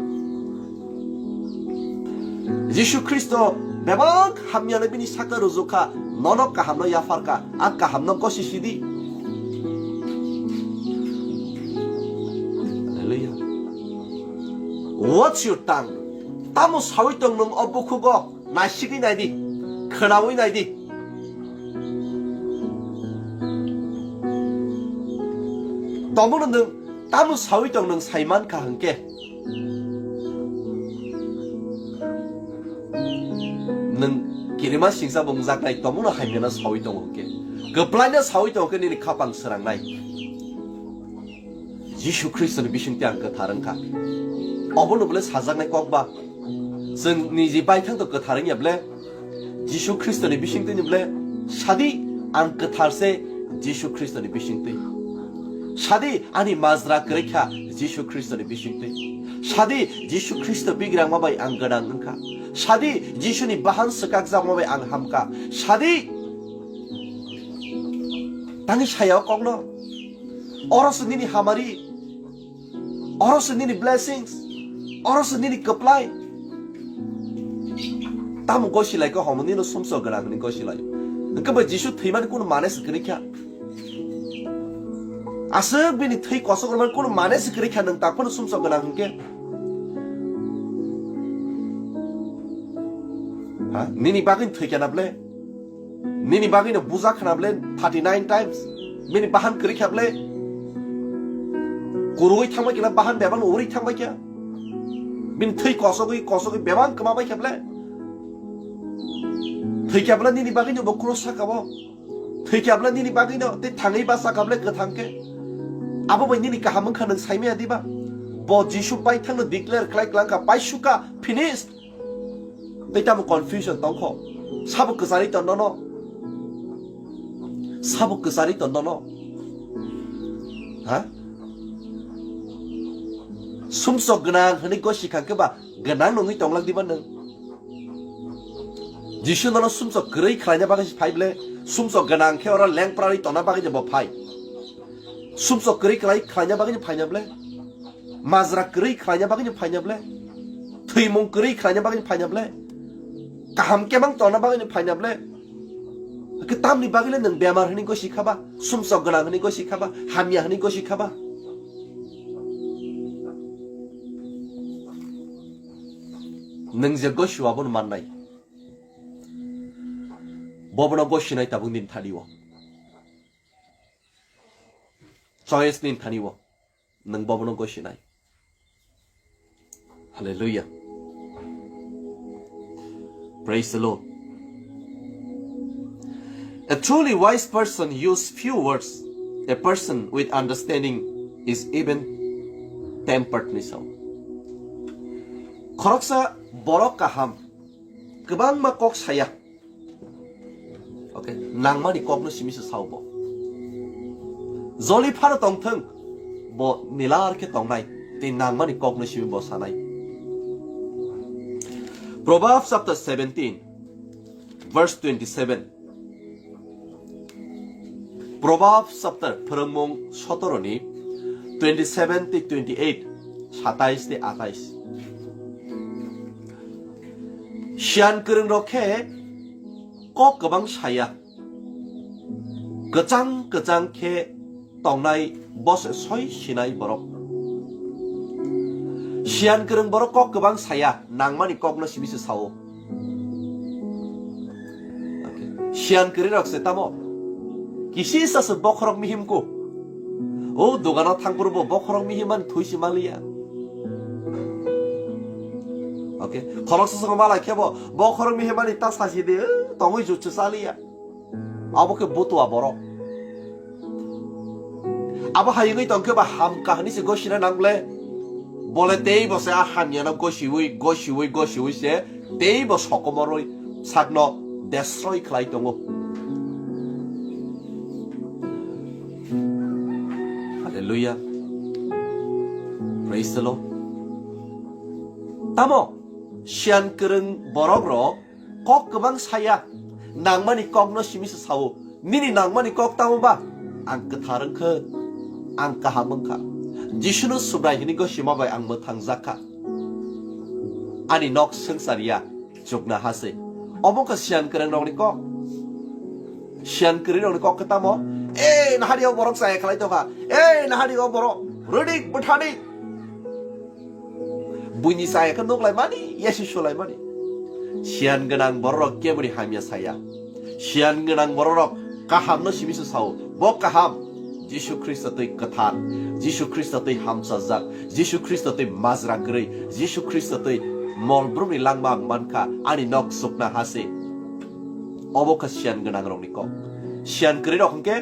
Jisu Khristo bebak hamyano bini saka rujukha, nono kahamno yapharkha, a kahamno gosi sidi. Hallelujah. Watch your tongue. Tamo sawi tong nwng o bukhugo? Naisigwi nai di, khwnawi nai di. Tomono nwng tamo sawi tong nwng sai man kha hwnkhe? Nwng kirima singsa bo wngjaknai, tomono hamyano sawi tongo hwnkhe, kwplaino sawi tongo hwnkhe nini khapang swrangnai. Jisu Khristoni bisingtwi ang kwthar wngkha. Obono bole sajaknai kok ba? Chwng niji baithang to kwthar wngya bole? Jisu Khristoni bisingtwini bole sadi, ang kwthar se Jisu Khristoni bisingtwi. Sadi, ani majra kwrwi kha Jisu Khristoni bisingtwi. Sadi, Jisu Khristo bigrangma bai ang gwnang wngkha. Sadi, Jisuni bahan swkakjakma bai ang hamkha. Sadi, tangwi saya o kokno. Oro se nini hamari. Oro se nini blessings. Oro se nini kwplai. Tamo gosi lai kha, homo nino sumsok gwnang hwnwi gosi lai. Hwnkhe bo Jisu thwimani kunu mane se kwrwi kha. Aswk bini thwi kosok rwmani kunu mane se kwrwi kha, nwng tak phano sumsok gwnang hwnkhe? Ha? Nini bagwi thwi kha na ble? Nini bagwi no buja khna ble thirty nine times. Bini bahan kwrwi kha ble. Kurui thangbai khe bahan bebak no uri thangbai kha. Bini thwi kosogwi kosogwi bebak kwma bai kha ble. Thwi kha ble nini bagwi no bo cross saka bo. Thwi kha ble nini bagwi no tei thangwi ba saka ble kwthang khe. Abo bai nini kaham wngkha nwng saimaya diba? Bo Jisu pai thangno declare khlai klang kha, pai suka, finished. Tei tamo confusion tongkho. Sabo kwcharwi ton nono. Sabo kwcharwi ton nono. Ha? Sumsok gwnang hwnwi gosi kha khe ba gwnang nungwi tonglak diba nwng? Jisu nono sumsok kwrwi khlaina bagwi se phai ble, sumsok gwnang khe oro lengprarwi tonna bagwi se bo phai. Sumsok kwrwi khlai, khlaina bagwi se phaina ble. Majra kwrwi khlaina bagwi no phaina ble? Thwimung kwrwi khlaina bagwi no phaina ble? Kaham kemang tongna bagwi no phaina ble? Hwnkhe tamni bagwi le nwng bemar hwnwi gosi khaba, sumsok gwnang hwnwi gosi khaba, hamya hwnwi gosi khaba? Nwng je gosi abono mannai. Bobono gosinai tabuk nini thani o. Choice nini thani o. Nwng bobono gosinai. Hallelujah. Praise the Lord. A truly wise person use few words. A person with understanding is even tempered ni sao. Khoroksa borok kaham kwbangma kok saya. Okay, nangmani kokno simi se sao bo. Joli phano tongthwng, bo nilar khe tongnai, tei nangmani kokno simi bo sanai. Proverbs chapter seventeen, verse twenty-seven. Proverbs chapter, Phwrwngmung sotoro ni twenty-seven tei twenty-eight, satais tei atais. Siyan kwrwng rok khe kok kwbang saya, kwchang kwchang khe tongnai bose soi sinai borok. Siyan kwrwng borok kok kwbang saya, nangmani kokno simi se sao. Siyan kwrwi rok se tamo? Kisisa se bokhorok mihim ku. O dogano thangphuru bo bokhorok mihim mani thwi se maliya. Okay, khoroksa songo malai khe bo bokhorok mihim mani ta sasi de, tongwi jut se chaliya. Abo khe butua borok. Abo hai wngwi tong khe ba ham kahani se gosina nang le. Bole tei bo se a hamyano gosiwi, gosiwi, gosiwi se tei bo sokomorwi sakno destroy khlai tongo. Hallelujah. Praise the Lord. Tamo siyan kwrwng borok rok kok kwbang saya, nangmani kokno simi se sao. Nini nangmani kok tamo ba? Ang kwthar wngkha, ang kaham wngkha. Jisuno Subrai hini gosima bai ang mwthang jakha. Ani nok swngchar ya, chukna ha se. Omo wngkha siyan kwrwng rokni kok. Siyan kwrwi rokni kok khe tamo? Ei, nahari o borok chaya khlai tongkha. Ei, nahari o borok rwdik bwthani. Buini chaya khe nuk lai mani, yasi sulai mani. Siyan gwnang bororok keboni hamya saya. Siyan gwnang bororok kahamno simi se sao. Bo kaham. Jisu Khristo twi kwthar, Jisu Khristo twi hamchajak, Jisu Khristo twi majra kwrwi, Jisu Khristo twi mol brumni langma ang mankha, ani nok sukna ha se. Obo kha siyan gwnang rokni kok. Siyan kwrwi rok hwnkhe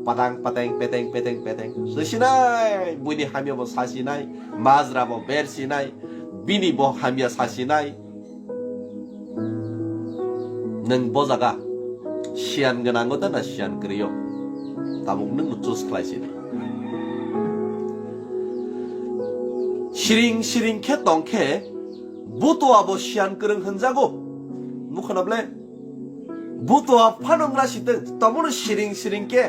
padang pateng peteng peteng peteng. Sisinai, buini hamya bo sasinai, majra bo bersinai, bini bo hamya sasinai. Nwng bo jaga siyan gwnango da na siyan kwrwio? Tabuk nwngno choose khlai sidi. Siring siring khe tong khe butua bo siyan kwrwng hwnjago. Nukha na ble? Butua phano wngna sitwng, tomono siring siring khe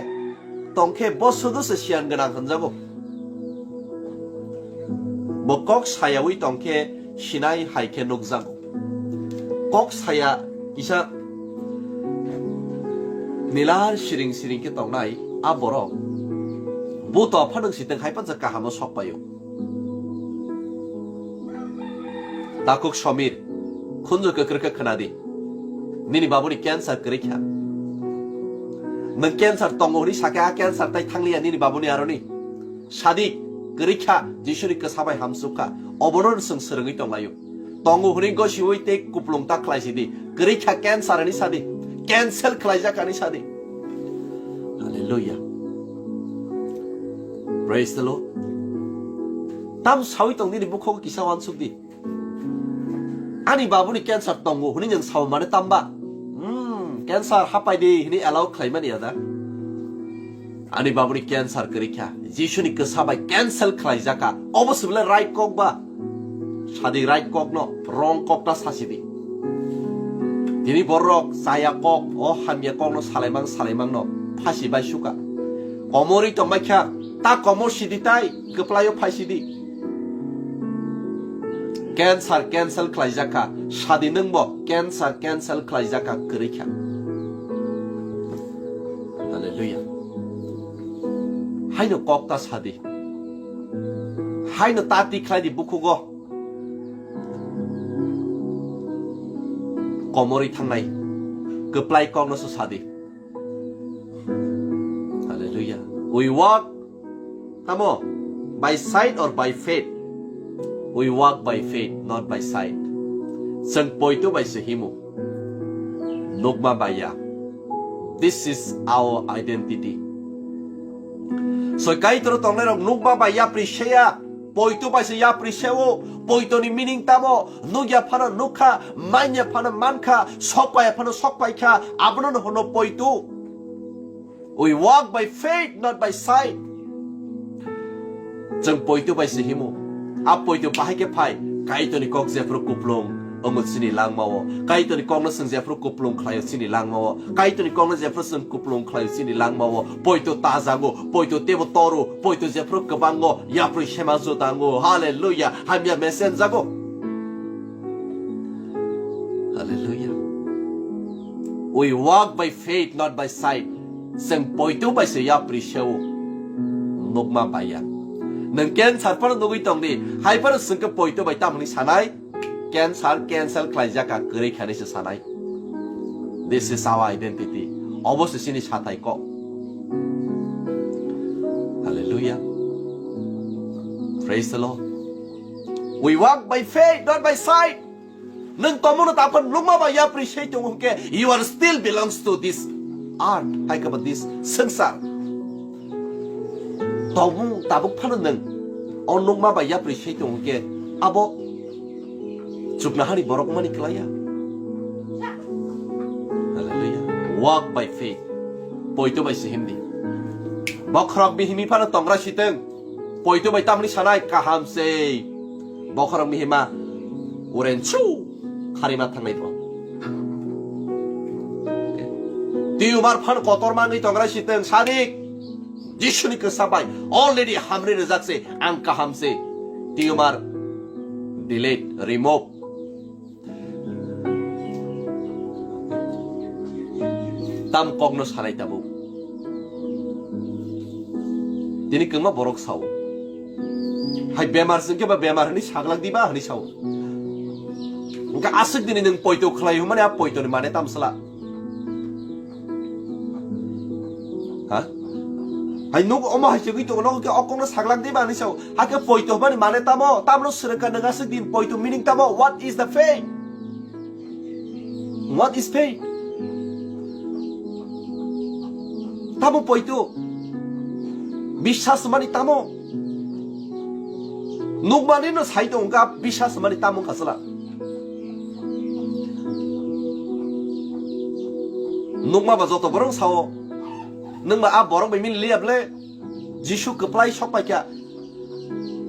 tong khe bo sudu se siyan gwnang hwnjago. Bo kok sayawi tong khe sinai hai khe nukjago. Kok saya kisa nilar siring siring khe tongnai a borok butua phano sitwng hai pansa kahamo sok paio. Takhuk Somir, khunju kwkrwkhe khwnadi. Nini babuni cancer kwrwi kha. Nwng cancer tongo hwnwi sakhe, a cancer tai thangliya nini babuni aroni. Sadi, kwrwi kha, Jisuni kwsa bai hamsuk kha. Obono nwng swrwngwi tonglaio. Tongo hwnwi gosiwi tei kuplung ta khlai sidi. Kwrwi kha cancer hwnwi sadi. Cancel khlaijak hwnwi sadi. Hallelujah. Praise the Lord. Tam sawi tong nini bukhogo kisa uansuk di. Ani babuni cancer tongo hwnwi nwng sao mane tamba? Hmm, cancer hapai di hwnwi allow khlaimani ya da? Ani babuni cancer kwrwi kha, Jisuni kwsa bai cancel khlaijak kha. Obo se belai right kok ba? Sadi right kokno, wrong kokta sasi di. Tini borok chaya kok, o hamya kokno salaimang salaimangno phasi bai suka. Komorwi tongbai kha, ta komor sidi tai, kwplaio phai sidi. Cancer cancel khlaijak kha, sadi nwngbo cancer cancel khlaijak kha, kwrwi kha. Hallelujah. Haino kok ta sadi. Haino ta ti khlai di bukhugo. Komorwi thangnai. Kwplai kokno se sadi. Hallelujah. We walk, tamo, by sight or by faith? We walk by faith, not by sight. Chwng poito bai se himo. Nukma bai ya. This is our identity. Soi Kaitor tongnai rok nukma bai yapri seya. Poito bai se yapri sewo. Poito ni meaning tamo? Nukya phano nukha, manya phano mankha, sokpaya phano sokpaikha. Abono no hono poito. We walk by faith, not by sight. Chwng poito bai se himo. A poito bahai khe phai. Kaitorni kok jephru kuplung wngo chini langmao. Kaitorni kokno chwng jephru kuplung khlaio chini langmao. Kaitorni kokno jephru chwng kuplung khlaio chini langmao. Poito tajago, poito tebo toru, poito jephru kwbango, yapri sema judango. Hallelujah. Hamya mesenjago. Hallelujah. We walk by faith, not by sight. Chwng poito bai se yapri sewo. Nukma bai ya. Nwng cancer phano nugwi tong di. Hai phano chwng khe poito bai tamni sanai. Cancer cancel khlaijak kha, kwrwi khanai se sanai. This is our identity. Obo se chini satai kok. Hallelujah. Praise the Lord. We walk by faith, not by sight. Nwng tongmungno tabuk nukma bai yapri sei tongo hwnkhe, you are still belongs to this earth, hai khe ba this swngchar. Tongmung tabuk phano nwng o nukma bai yapri sei tongo hwnkhe, abo chuknohani borok mani kwlaiya. Hallelujah. Walk by faith. Poito bai se himdi. Bokhorok bihimi phano tongra sitwng. Poito bai tamni sanai kaham se. Bokhorok mihima urensu kharima thangnai bo. Tumor phan kotor mangwi tongra sitwng sadik. Jisuni kwsa bai already hamri rijak se ang kaham se. Tumor delete, remove. Tam kokno sanai tabuk. Tini kwngma borok sao. Hai bemar se hwnkhe ba bemar hwnwi saglak diba hwnwi sao. Hwnkhe aswk dini nwng poito khlai hwnmani a poitoni mane tamsala. Ha? Hai nuk omo hai chegwi tongo, nogo khe o kokno saglak diba hwnwi sao. Hakhe poito hwnmani mane tamo? Tamno swrwngkha nwng aswk din poito meaning tamo? What is the faith? What is faith? Tamo poito? Biswas hwnmani tamo? Nukmani no sai tongo kha, biswas hwnmani tamo wngkha chwla. Nukma ba joto borok sao, nwng ba a borok bai mili liya ble, Jisu kwplai sok pai kha.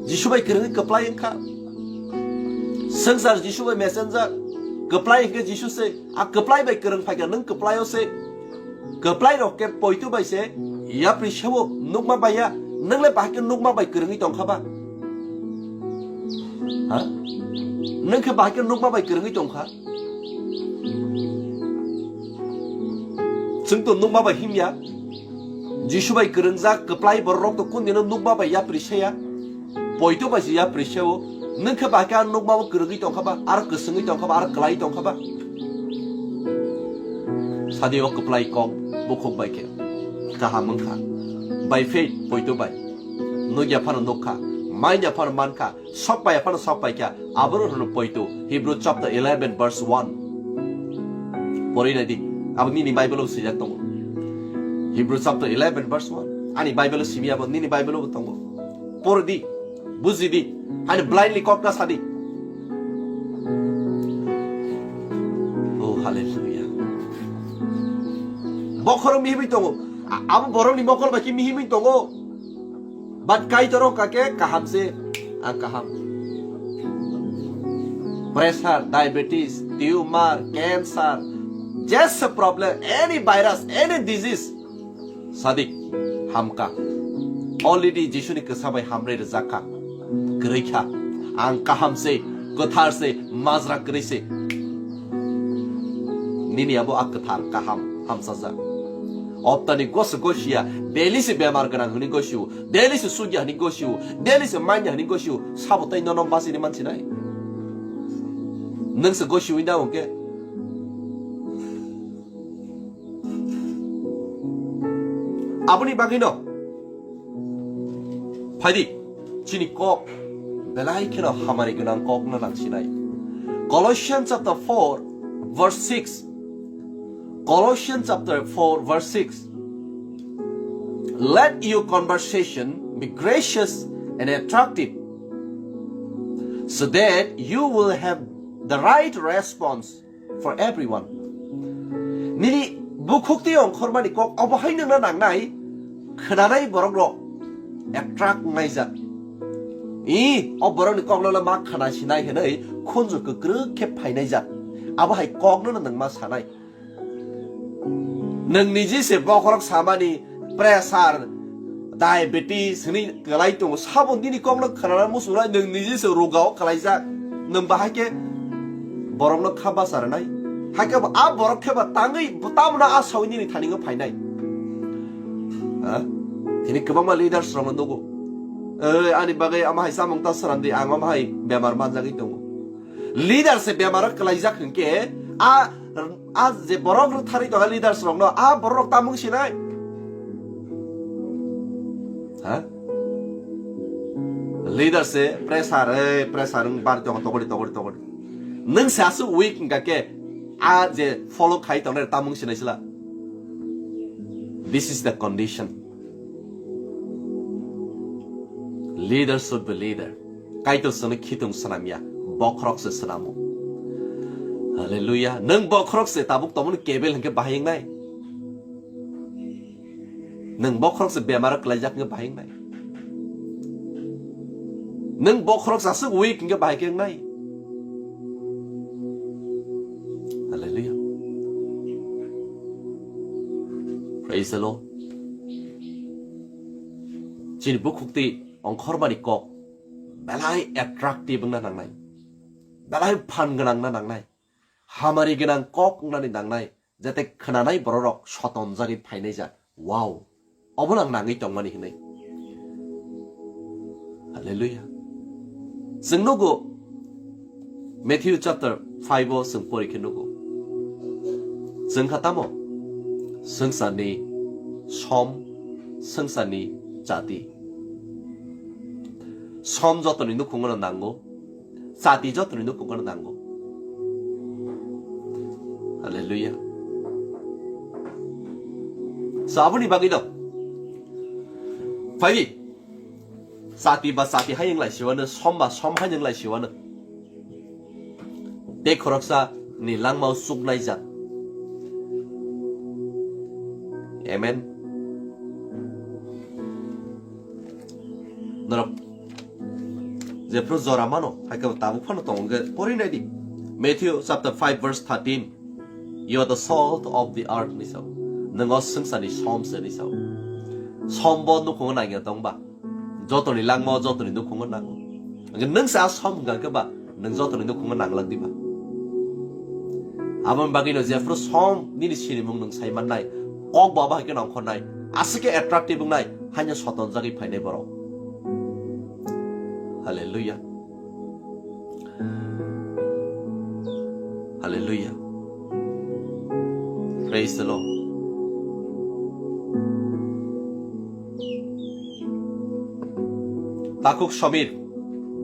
Jisu bai kwrwngwi kwplai wngkha. Swngchar Jisu bai messenger. Kwplai hwnkhe Jisu se. A kwplai bai kwrwng phaikha, nwng kwplaio se. Kwplai rok khe poito bai se. Yapri sewo nukma bai ya. Nwng le bahai khe nukma bai kwrwngwi tongkha ba? Ha? Nwng khe bahai khe nukma bai kwrwngwi tongkha? Chwng to nukma bai himya. Jisu bai kwrwngjak kwplai borok to kundino nukma bai yapri saya. Poito bai se yapri sao. Nwng khe ba khe a nukma bo kwrwngwi tongkha ba, aro kwswngwi tongkha ba, aro kwlai tongkha ba? Sadi o kwplai kok bukhuk bai khe. kaham wngkha. By faith, poito bai. Nukya phano nukkha, manya phano mankha, sok paiya phano sok paikha. Aboro hwno poito. Hebrew chapter eleven verse one. Pori nai di. Abo nini Bible o swijak tongo. Hebrew chapter eleven verse one. Ani Bible o simi abo, nini Bible o bo tongo. Pori di. Buji di. Ani blindly kok na sadi. Oh, hallelujah. Bokhorok mihimwi tongo. A-, abo borokni mokol bai khe mihimwi tongo. But Kaitor wngkha khe kaham se, ang kaham. Pressure, diabetes, tumor, cancer, just a problem, any virus, any disease. Sadik, hamka. Already Jisuni kwsa bai hamrwi rwjakha. Kwrwi kha. Ang kaham se, kwthar se, majra kwrwi se. Nini abo a kwthar, kaham, hamsajak. Optani goso gosia, daily se bemar gwnang hwnwi gosio, daily se sugya hwnwi gosio, daily se manya hwnwi gosio, sabo tei nono bachini mansinai? Nwng se gosiwi na hwnkhe? Aboni bagwino phaidi, chini kok belai kheno hamari gwnang kok no nangsinai. Colossians chapter four verse six. Colossians chapter four verse six. Let your conversation be gracious and attractive, so that you will have the right response for everyone. Nini bukhuk tei ongkhormani kok obo hai nangna nangnai, khwnanai borok rok attract naijak. I, o borokni kok no ma khwna sinai hwnwi khunju kwkrwk khe phainaijak. Abo hai kok no nang ma sanai. Nang niji se bokhorok samani pressure, diabetes hwnwi kwlai tongo. Sabo nini kokno khwnana muchungnai, nwng niji se rogao kwlaijak. Nwng bahai khe borokno kha basa rwnai. Hai khe bo a borok khe ba tangwi bo tamno a sawi nini thaningo phainai. Ha? Tini kwbangma leaders rokno nugo. "Oi, ani bagwi ama hai chamung ta swnam di, ang ama hai bemar manjagwi tongo." Leader se bemaro kwlaijak hinkhe a, a je borok rwtharwi tongo leaders rokno, a borok rok tamung sinai? Ha? Leader se pressure, ei, pressure wng bar tongo, tokori, tokori, tokori. Nwng se aswk weak wngkha khe, a je follow khai tongnai tamung sinai sila? This is the condition. Leader should be leader. Kaitor chwngno khitung swnamya, bokhorok se swnamo. Hallelujah. Nwng bokhorok se tabuk tongmani kebel hinkhe bahai wngnai? Nwng bokhorok se bemaro kwlaijak hinkhe bahai wngnai? Nwng bokhorok se aswk weak hinkhe bahai khe wngnai? Hallelujah. Praise the Lord. Chini bukhuk tei ongkhormani kok belai attractive wngna nangnai, belai phan gwnang wngna nangnai, hamari gwnang kok wngnani nangnai, jate khwnanai bororok sotonjagwi phainai jak. Wow, obono ang nangwi tongmani hwnwi. Hallelujah. Chwng nugo, Matthew chapter five o chwng pori khe nugo. Chwng kha tamo? Swngcharni som, swngcharni chati. Som jotoni nukhungo no nango, chati jotoni nukhungo no nango. Hallelujah. So aboni bagwi no phai, chati ba chati hai wng lai siwano, som ba som hai wng lai siwano. Tei khoroksa ni langmao chuknai jak. Amen. Norok jephru jora mano, hai khe tabuk phano tongo hwnkhe pori nai di. Matthew chapter five verse thirteen. "You are the salt of the earth," ni sao. Nwng o swngcharni som se ni sao. Som bo nukhungo nangya tong ba? Jotoni langma o jotoni nukhungo nango. Hwnkhe nwng se a som hwnkha khe ba, nwng jotoni nukhungo nanglak di ba? Aboni bagwino jephru som nini sinimung nwng sai mannai, kok bo abo hai khe nongkhornai, aswk khe attractive wngnai, haino sotonjagwi phainai borok. Hallelujah. Hallelujah. Praise the Lord. Takhuk Somir,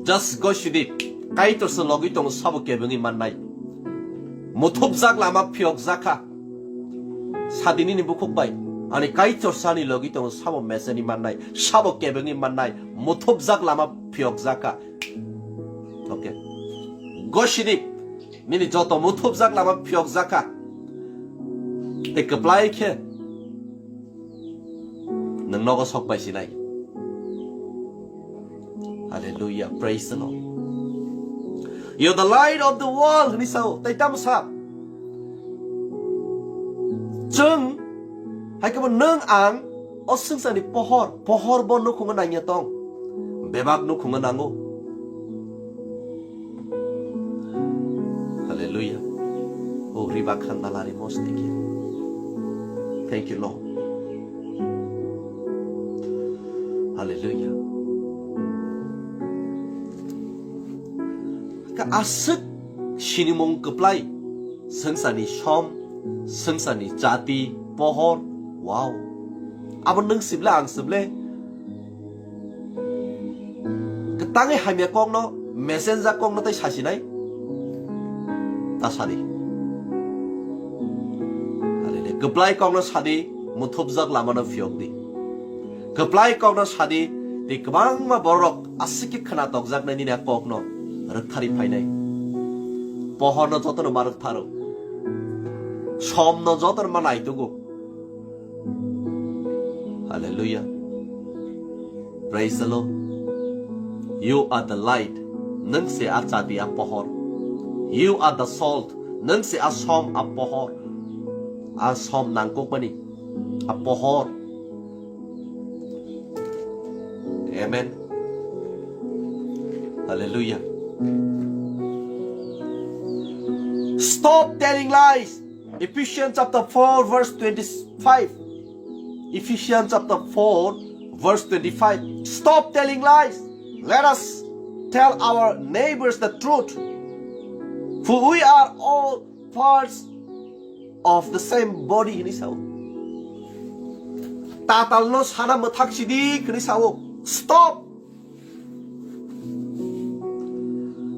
just gosidi, Kaitor se logi tongo sabo kebengwi mannai. Muthupjak lama phiyokjak kha. Sadi nini bukhuk bai, ani Kaitor sani logi tongo sabo meseni mannai, sabo kebengwi mannai, muthupjak lama phiyokjak kha. Okay. Gosidi, nini joto muthupjak lama phiyokjak kha. Tei kwplai khe nwng nogo sok bai sinai. Hallelujah, praise the Lord. You're the light of the world, hwnwi sao. Tei tamo sa? Chwng, hai khe bo nwng ang o swngcharni pohor, pohor bo nukhungo nangya tong. Bebak nukhungo nango. Hallelujah. Oh, riba khandalari mostiki. Thank you, Lord. Hallelujah. Ka aswk sinimung kwplai, swngcharni som, swngcharni jati, pohor, wow. Abo nwng sible, ang sible. Kwtangwi hamya kokno, messenger kokno tei sasinai? Ta sadi. Hallelujah. Kwplai kokno sadi, muthupjak lamano phiyokdi. Kwplai kokno sadi, tei kwbangma borok aswk khe khna tokjaknai nini a kokno rwktharwi phainai. Pohorno jotono ma rwktharo. Somno jotono ma naitugo. Hallelujah. Praise the Lord. You are the light. Nwng se a chati a pohor. You are the salt. Nwng se a som a pohor. A som nangkukmani a pohor. Amen. Hallelujah. Stop telling lies. Ephesians chapter four verse twenty-five. Ephesians chapter four verse twenty-five. Stop telling lies. Let us tell our neighbors the truth. For we are all parts of the same body, hwnwi sao. Tatalno sana mwthak sidi, hwnwi sao. Stop.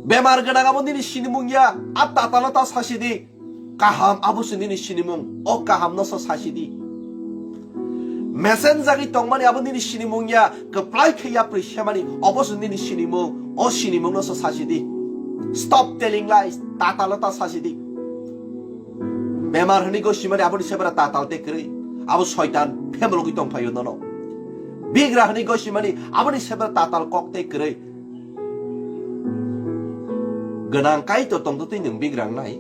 Bemar gwnang abo nini sinimung ya, a tatalno ta sasidi. Kaham abo se nini sinimung, o kahamno se sasidi. Mesen jagwi tongmani abo nini sinimung ya, kwplai khe yapri semani, obo se nini sinimung, o sinimungno se sasidi. Stop telling lies, tatalno ta sasidi. Bemar hwnwi gosimani aboni sebera tatal tei kwrwi. Abo soitan phemologwi tongphaio nono. Bigra hwnwi gosimani aboni sebera tatal kok tei kwrwi. Gwnang Kaitor tongtwtwi nwng bigra wngnai.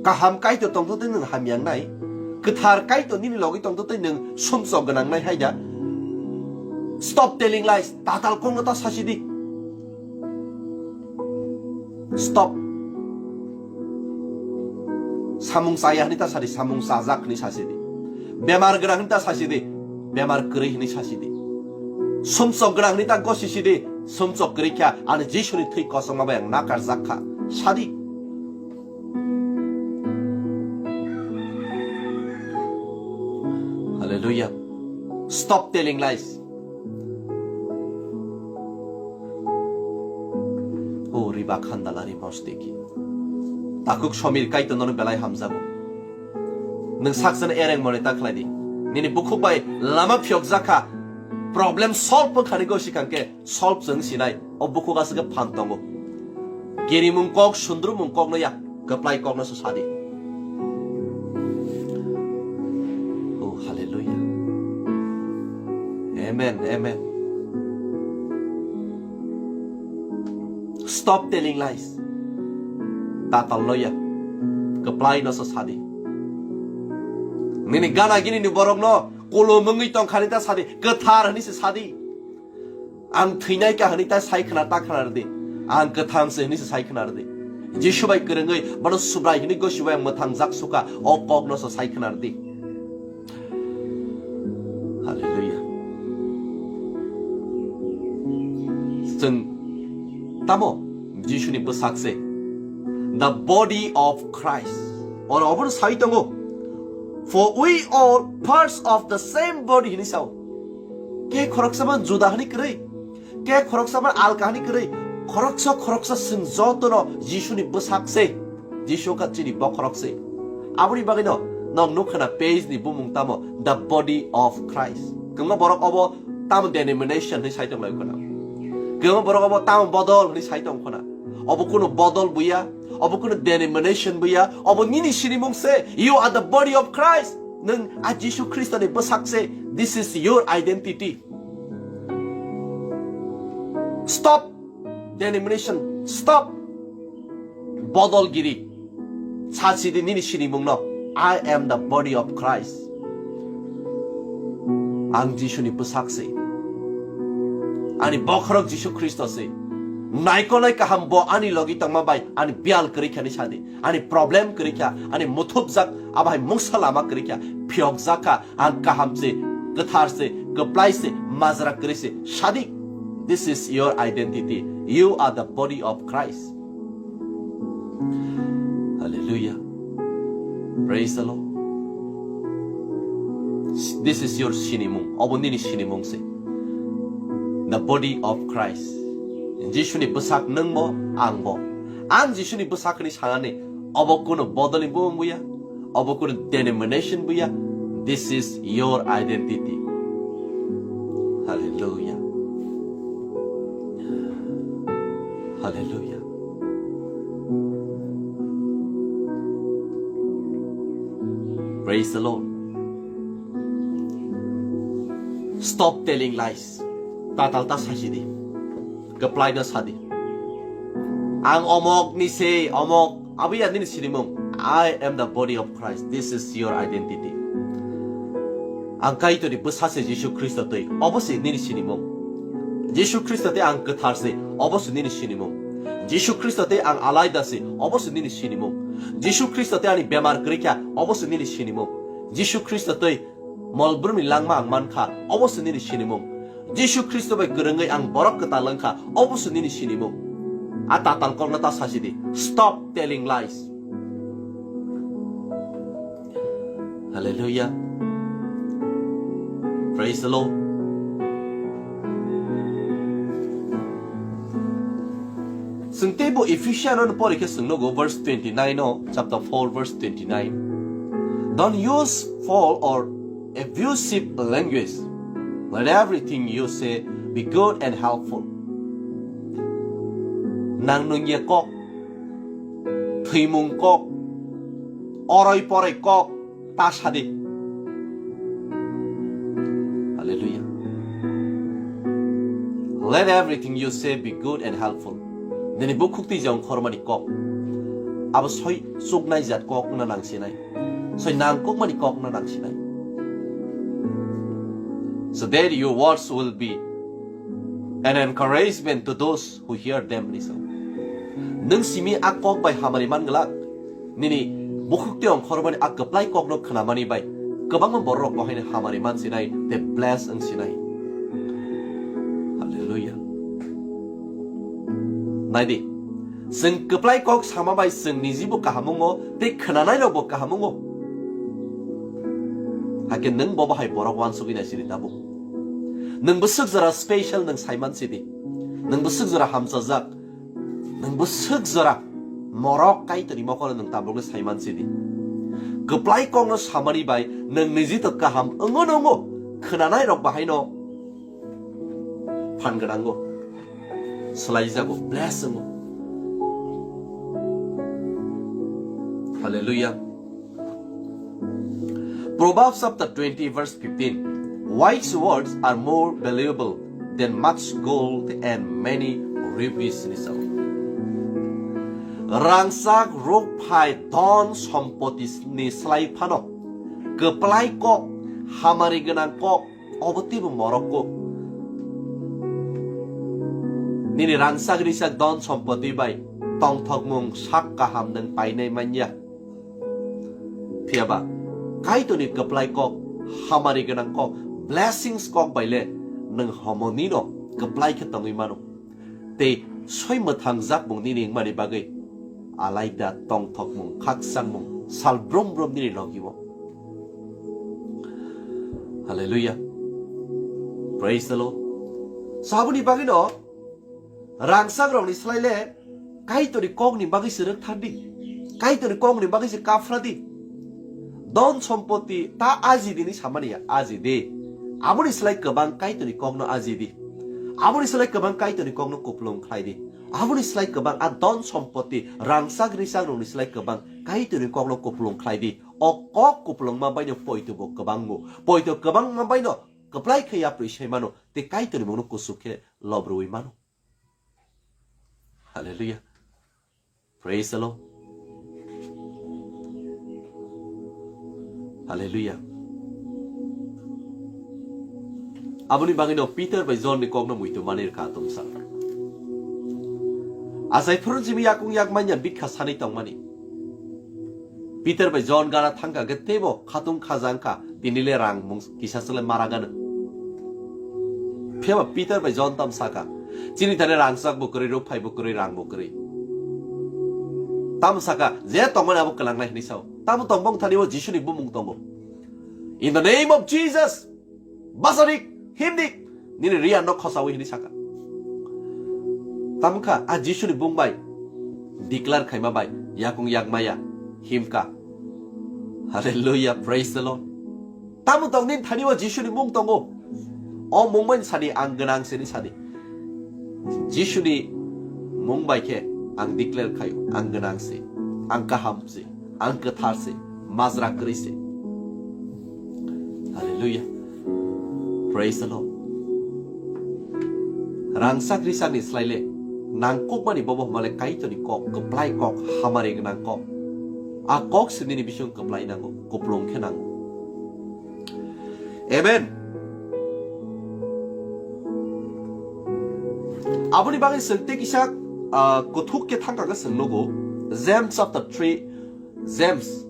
Kaham Kaitor tongtwtwi nwng hamya wngnai. Kwthar Kaitor nini logwi tongtwtwi nwng sumsok gwnang wngnai hai da. Stop telling lies. Tatal kokno ta sasidi. Stop. Samung chaya hwnwi ta sadi, samung chajak hwnwi sasidi. Bemar gwnang hwnwi ta sasidi, bemar kwrwi hwnwi sasidi. Sumsok gwnang hwnwi ta gosisidi, sumsok kwrwi kha, ani Jisuni thwi kosongma bai ang nakarjak kha. Sadi. Hallelujah. Stop telling lies. O riba khandalari mostiki. Takhuk Somir Kaitor nono belai hamjago. Nwng sakchano ereng mone ta khlai di. Nini bukhuk bai lama phiyokjak kha. Problem solve wngkha ni go sikang khe solve chwng sinai. O bukhuk aswk khe phan tongo. Kirimung kok, sundrumung kok no ya. Kwplai kokno se sadi. Oh, hallelujah. Amen, amen. Stop telling lies. Tatal loya. Kwplai no se sadi. Nini gana gini ni borok no kolom wngwi tong khani ta sadi. Kwthar hwnwi se sadi. Ang thwinai kha hwnwi ta sai khna ta khna rwdi. Ang kwthang se hwnwi se sai khna rwdi. Jisu bai kwrwngwi bono Subrai hwnwi gosi bai ang mwthang jak sukha, o kok no se sai khna rwdi. Hallelujah. Chwng tamo Jisuni bwsak se, the body of Christ. Oro obono sai tongo. For we all parts of the same body hwnwi sao. Ke khoroksa man juda hani kwrwi, ke khoroksa man alka hani kwrwi, khoroksa khoroksa chwng jotono Jisuni bwsak se, Jisu wngkha chini bokhorok se. Aboni bagwino nok nukha na page ni bumung tamo, The Body of Christ. Kwbangma borok obo tamo denomination hinwi sai tong lai khna. Kwbangma borok obo tamo bodol hinwi sai tong khna. Obo kuno bodol buya, obo kuno denomination buya, obo nini sinimung se, you are the body of Christ. Nwng a Jisu Khristoni bwsak se, this is your identity. Stop denomination, stop bodolgiri. Sachidi nini sinimungno, I am the body of Christ. Ang Jisuni bwsak se. Ani bokhorok Jisu Khristo se. Naikolai kaham bo ani logi tongma bai ani biyal kwrwi kha ni sadi. Ani problem kwrwi kha, ani muthupjak, abo hai mungsa lama kwrwi kha, phiyokjak kha, ang kaham se, kwthar se, kwplai se, majra kwrwi se, sadi. This is your identity. You are the body of Christ. Hallelujah. Praise the Lord. This is your sinimung. Obo nini sinimung se. The body of Christ. Jisuni bwsak nwngbo, angbo. Ang Jisuni bwsak hwnwi sanani, obo kuno bodolni bumung buya, obo kuno denomination buya. This is your identity. Hallelujah. Hallelujah. Praise the Lord. Stop telling lies. Tatal ta sachidi. Kwplai no sadi. Ang omok ni se, omok. Abiya nini sinimung. I am the body of Christ. This is your identity. Ang Kaitorni bwsa se Jisu Khristo twi. Obo se nini sinimung. Jisu Khristo tei ang kwthar se. Obo se nini sinimung. Jisu Khristo tei ang alaida se. Obo se nini sinimung. Jisu Khristo tei ani bemar kwrwi kha. Obo se nini sinimung. Jisu Khristo tei Molbrumni langma ang mankha, obo se nini sinimung. Jisu Khristo bai kwrwngwi ang borok kwtal wngkha, obo se nini sinimung. A tatal kokno ta sachidi. Stop telling lies. Hallelujah. Praise the Lord. Chwng teibo Ephesian no pori khe chwng nugo verse twenty-nine o, chapter four verse twenty-nine. Don't use foul or abusive language. Let everything you say be good and helpful. Nang nungya kok, thwimung kok, oroi poroi kok, ta sadi. Hallelujah. Let everything you say be good and helpful. Nini bukhuk twi jong khormani kok. Abo soi chuknai jat kok wngna nang sinai. Soi nang kokmani kok wngna nang sinai. So that your words will be an encouragement to those who hear them, ni sao. Nwng simi a kok bai hamari man glak, nini bukhuk tei ongkhormani a kwplai kokno khnamani bai kwbangma bororok bo haino hamari man sinai tei bless wng sinai. Hallelujah. Naidi, chwng kwplai kok sama bai chwng nijibo kaham wngo tei khnanairokbo kaham wngo. Hakhe nwng bo bahai borok uansugwi nai sidi tabuk. Nwng bwswk jora special nwng saiman sidi. Nwng bwswk jora hamchajak. Nwng bwswk jora morok Kaitorni mokolo nwng tabukno saiman sidi. Kwplai kokno samani bai nwng niji to kaham wngo nwngo, khnanai rok bahaino phan gwnango, swlaijago, bless wngo. Hallelujah. Proverbs chapter twenty verse fifteen. Wise words are more valuable than much gold and many rubies, ni sao. Rangchak rok phai dhon sompoti ni slai phano kwplai kok, hamari gwnang kok, obo teibo morok kok. Nini rangchak rijak dhon sompoti bai tongthokmung sak kaham nwng painai manya. Phiyaba Kaitorni kwplai kok, hamari gwnang kok, blessings kok bai le nwng homonino kwplai khe tongwi mano. Tei soi mwthang jakmung nini wngmani bagwi alaida tongthokmung, khakchangmung sal brum brum nini logi-o. Hallelujah. Praise the Lord. So aboni bagwino rangchak rokni slai le Kaitorni kokni bagwi se rwkthardi. Kaitorni kokni bagwi se kaphradi. Don sompoti ta ajidi ni samani ya, ajidi. Aboni slai kwbang Kaitorni kokno ajidi. Aboni slai kwbang Kaitorni kokno kupulung khlaidi. Aboni slai kwbang a don sompoti rangchak richak rokni slai kwbang Kaitorni kokno kupulung khlaidi. O kok kupulungma baino poito bo kwbangbo. Poito kwbangma baino kwplai khe yapri sai mano, tei Kaitorni mungno kuchuk khe lob rwui mano. Hallelujah. Praise the Lord. Hallelujah. Aboni bagwino Peter bai John ni kokno muitu mani rwkha atomsa. Achai phuru jimi yakung yak manya bikha sanwi tongmani. Peter bai John gana thangkha khe teibo khatung khaja wngkha, tini le rang mung kisa se le mara gano. Phiya ba Peter bai John tam saka, chini thani rangchak bo kwrwi, rukphai bo kwrwi, rang bo kwrwi. Tam saka, je tongmani abo kwlangnai hinwi sao. Tamo tongbong thani o Jisuni bumung tongo. In the name of Jesus, basadik, himdik, nini riya no khosawi hinwi saka. Tamkha a Jisuni bung bai declare khaima bai yakung yakmaya himka. Hallelujah, praise the Lord. Tamo tong nini thani o Jisuni mung tongo. O mung bai sadi ang gwnang sini sadi. Jisuni mung bai khe ang declare khayo, ang gwnang se, ang kaham se, ang kwthar se, majra kwrwi se. Hallelujah. Praise the Lord. Rangchak richakni slai le nangkukmani bobo hwnba le Kaitorni kok, kwplai kok, hamari gwnang kok. A kok se nini bising kwplai nango, kupulung khe nango. Amen. Aboni bagwi chwng tei kisa, ah, kuthuk khe thangkha khe chwng nugo. James chapter three, James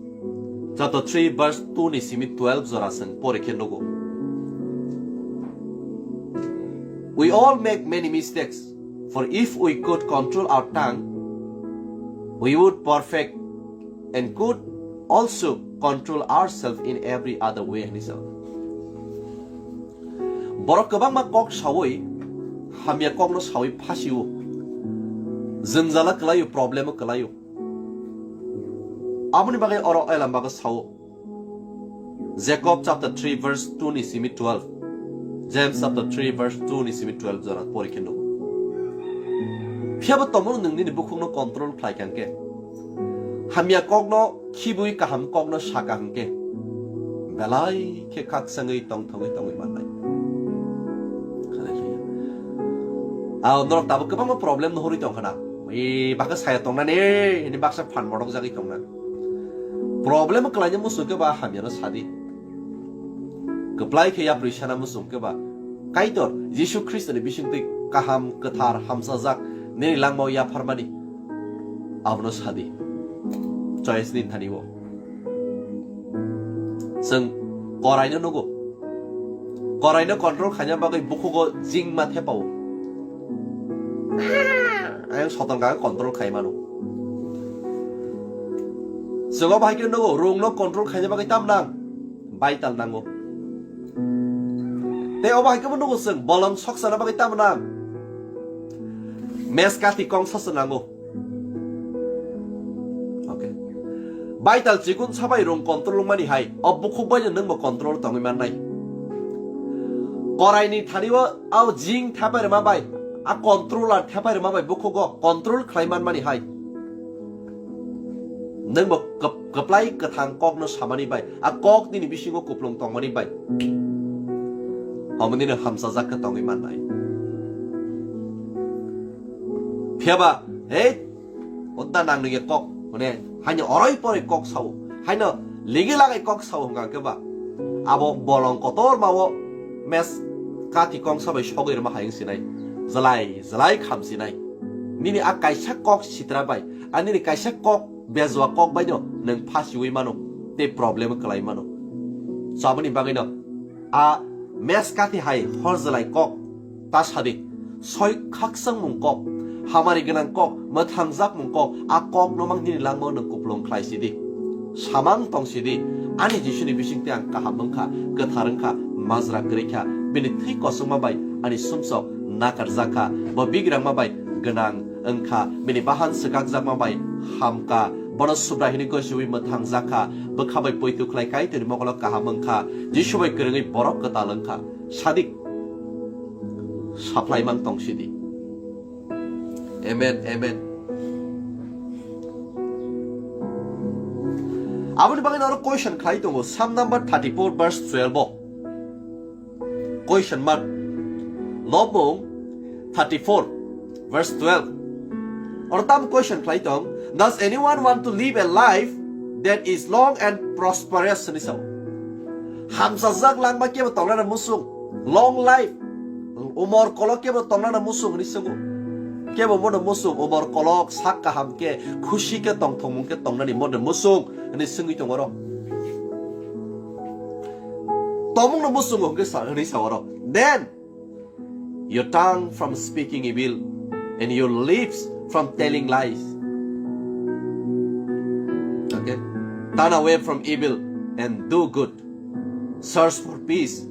chapter three verse two ni simi twelve jora chwng pore khe nugo. We all make many mistakes, for if we could control our tongue, we would perfect and could also control ourselves in every other way, hinwi sa. Borok kwbangma kok sawi, hamya kokno sawi phasio, jwngjala kwlaio, problemo kwlaio. Aboni bagwi oro Elam bago sao. Jacob chapter three verse two ni simi twelve. James chapter three verse two ni simi twelve jora pori khe nugo. Phiya bo tomo nwng nini bukhukno control khlai kha hwnkhe, hamya kokno khibwi kaham kokno saka hwnkhe, belai khe khak sengwi tong thongwi tongwi mannai. Hallelujah. Ao norok tabuk kwbangma problem no hurwi tong khana. Ui bakha saya tongnani, ini baksa phan modok jagwi tongna. Problem kwlaina muchung khe ba hamya no sadi. Kwplai khe yapri sana muchung khe ba Kaitor Jisu Khristo ni bisingtwi kaham, kwthar, hamsajak nini langmao yapharmani. Abono sadi. Choice ni thani o. Chwng koraino nugo. Koraino control khaina bagwi bukhugo jingma thepao. Ayang soton kaga control khai mano. Chwng obo hai khe nugo, rungno control khaina bagwi tam nang? Baital nango. Tei obo hai khe bo nugo chwng, bolong sok sana bagwi tam nang? Mes kathi kong sacha nango. Okay. Baital chikun sabai rung control wngmani hai, o bukhuk bai nwng bo control tongwi mannai. Koraini thani o, o jing thepai rwma bai, a controller thepai rwma bai bukhugo control khlai manmani hai. Nwng bo kwp-, kwplai kwthang kokno samani bai, a kok nini bisingo kuplung tongmani bai. Omo nini hamsajak khe tongwi mannai. Phiya ba, hei, odda nang nige kok, mane, haino oroi poroi kok sao, haino ligi lagai kok sao hwnkha khe ba, abo bolong kotor mao mes kathi kong sabai sogwi rwma hai wng sinai, jwlai jwlai kham sinai. Nini a kaisa kok sitra bai, a nini kaisa kok bejua kok bai no nwng phasiwi mano, tei problem kwlai mano. So aboni bagwi no a mes kathi hai hor jwlai kok ta sadi, soi khakchangmung kok, hamari gwnang kok, mwthangjakmung kok, a kok no mang nini langmao nwng kuplung khlai sidi. Samang tong sidi, ani Jisuni bisingtwi ang kaham wngkha, kwthar wngkha, majra kwrwi kha, bini thwi kosongma bai ani sumsok nakarjak kha. Bo bigrangma bai gwnang wng kha, bini bahan swkakjakma bai ham kha. Bono Subrai hwnwi gosiwi mwthangjak kha, bwkha bai poito khlai Kaitorni mokolo kaham wng kha, Jisu bai kwrwngwi borok kwtal wng kha. Sadik, saphlai mang tong sidi. Amen, amen. Aboni bagwi oro question khlai tongo, Psalm number thirty-four verse twelve o. Question mark. Lobmung thirty-four verse twelve. Oro tam question khlai tong, "Does anyone want to live a life that is long and prosperous?" hwnwi sao. Hamsajak langma kebo tongnana musung, long life, umor kolok kebo tongnana musung hwnwi swngo. Kebo bono musung, umor kolok, sak kaham khe, khusi khe, tongthokmung khe tongnani bono musung hwnwi swngwi tongo oro. Tomungno musung hwnkhe sa-, hwnwi sao oro. Then your tongue from speaking evil and your lips from telling lies. Okay? Turn away from evil and do good. Search for peace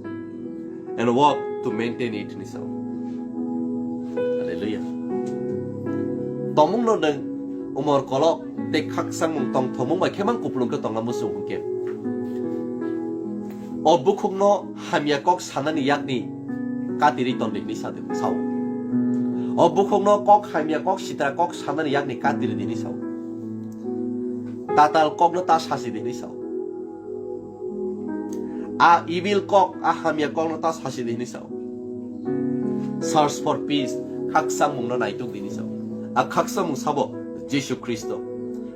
and work to maintain it, hwnwi sao. Hallelujah. Tomungno nwng umor kolok tei khakchangmung tongthokmung bai khe mang kupulung khe tongna musung hwnkhe, o bukhukno hamya kok sanani yakni katirwi ton di hwnwi sa-, sao. O bukhukno kok hamya, kok sitra kok sanani yakni katirwi di hwnwi sao. Tatal kokno ta sasi di hwnwi sao. A evil kok, a hamya kokno ta sasi di hwnwi sao. Search for peace, khakchangmungno naituk di hwnwi sao. A khakchangmung sabo Jisu Khristo.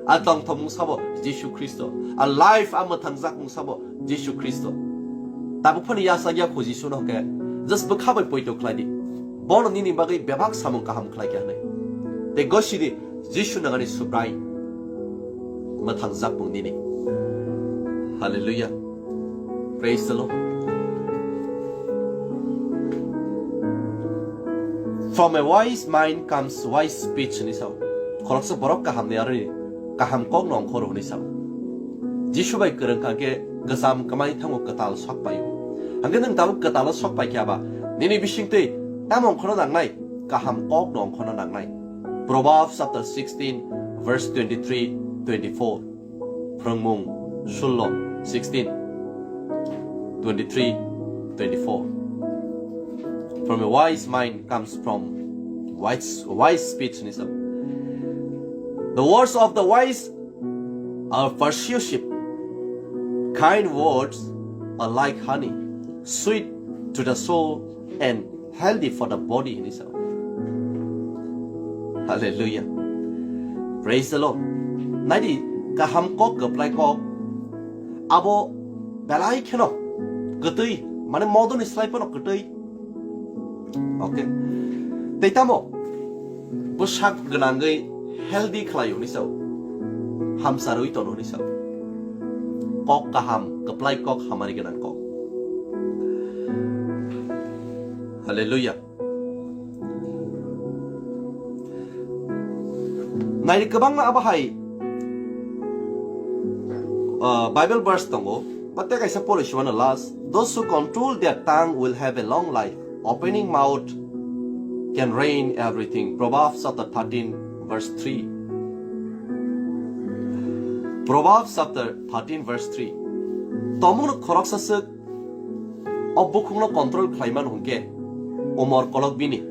A tongthokmung sabo Jisu Khristo. A life, a mwthangjakmung sabo Jisu Khristo. Tabuk phano yachak ya kho Jisuno hwnkhe, just bwkha bai poito khlai di. Bono nini bagwi bebak samung kaham khlai kha hwnwi. Tei gosi di, Jisu nangani Subrai. Mwthangjakmung nini. Hallelujah. Praise the Lord. From a wise mind comes wise speech hwnwi sao. Khoroksa borok kahamni aroni kaham kokno ongkhoro hwnwi sao. Jisu bai kwrwng kha khe kwcham kwmai thango kwtal sok paio. Hwnkhe nwng tabuk kwtalo sok pai khe aba nini bisingtwi tamo ongkhorna nangnai? Kaham kokno ongkhorna nangnai. Proverbs chapter sixteen, verse twenty-three, twenty-four. Phrwngmung sullo, sixteen, twenty-three, twenty-four. From a wise mind comes from wise, wise speech hwnwi sao. The words of the wise are persuasive. Kind words are like honey, sweet to the soul and healthy for the body hwnwi sao. Hallelujah. Praise the Lord. Naidi, kaham kok, kwplai kok, abo belai kheno kwtwi, mane modoni slai phano kwtwi. Okay. Tei tamo bwsak gwnangwi healthy khlai hwnwi sao. Hamsa rwi tono hwnwi sao. Kok kaham, kwplai kok, hamari gwnang kok. Hallelujah. Naidi kwbangma abo hai, uh, Bible verse tongo, but tei kaisa pori simano last, "Those who control their tongue will have a long life. Opening mouth can ruin everything." Proverbs chapter thirteen, verse three. Proverbs chapter thirteen, verse three. Tomungno khoroksa swk o bukhukno control khlai mano hwnkhe, umor kolok bini.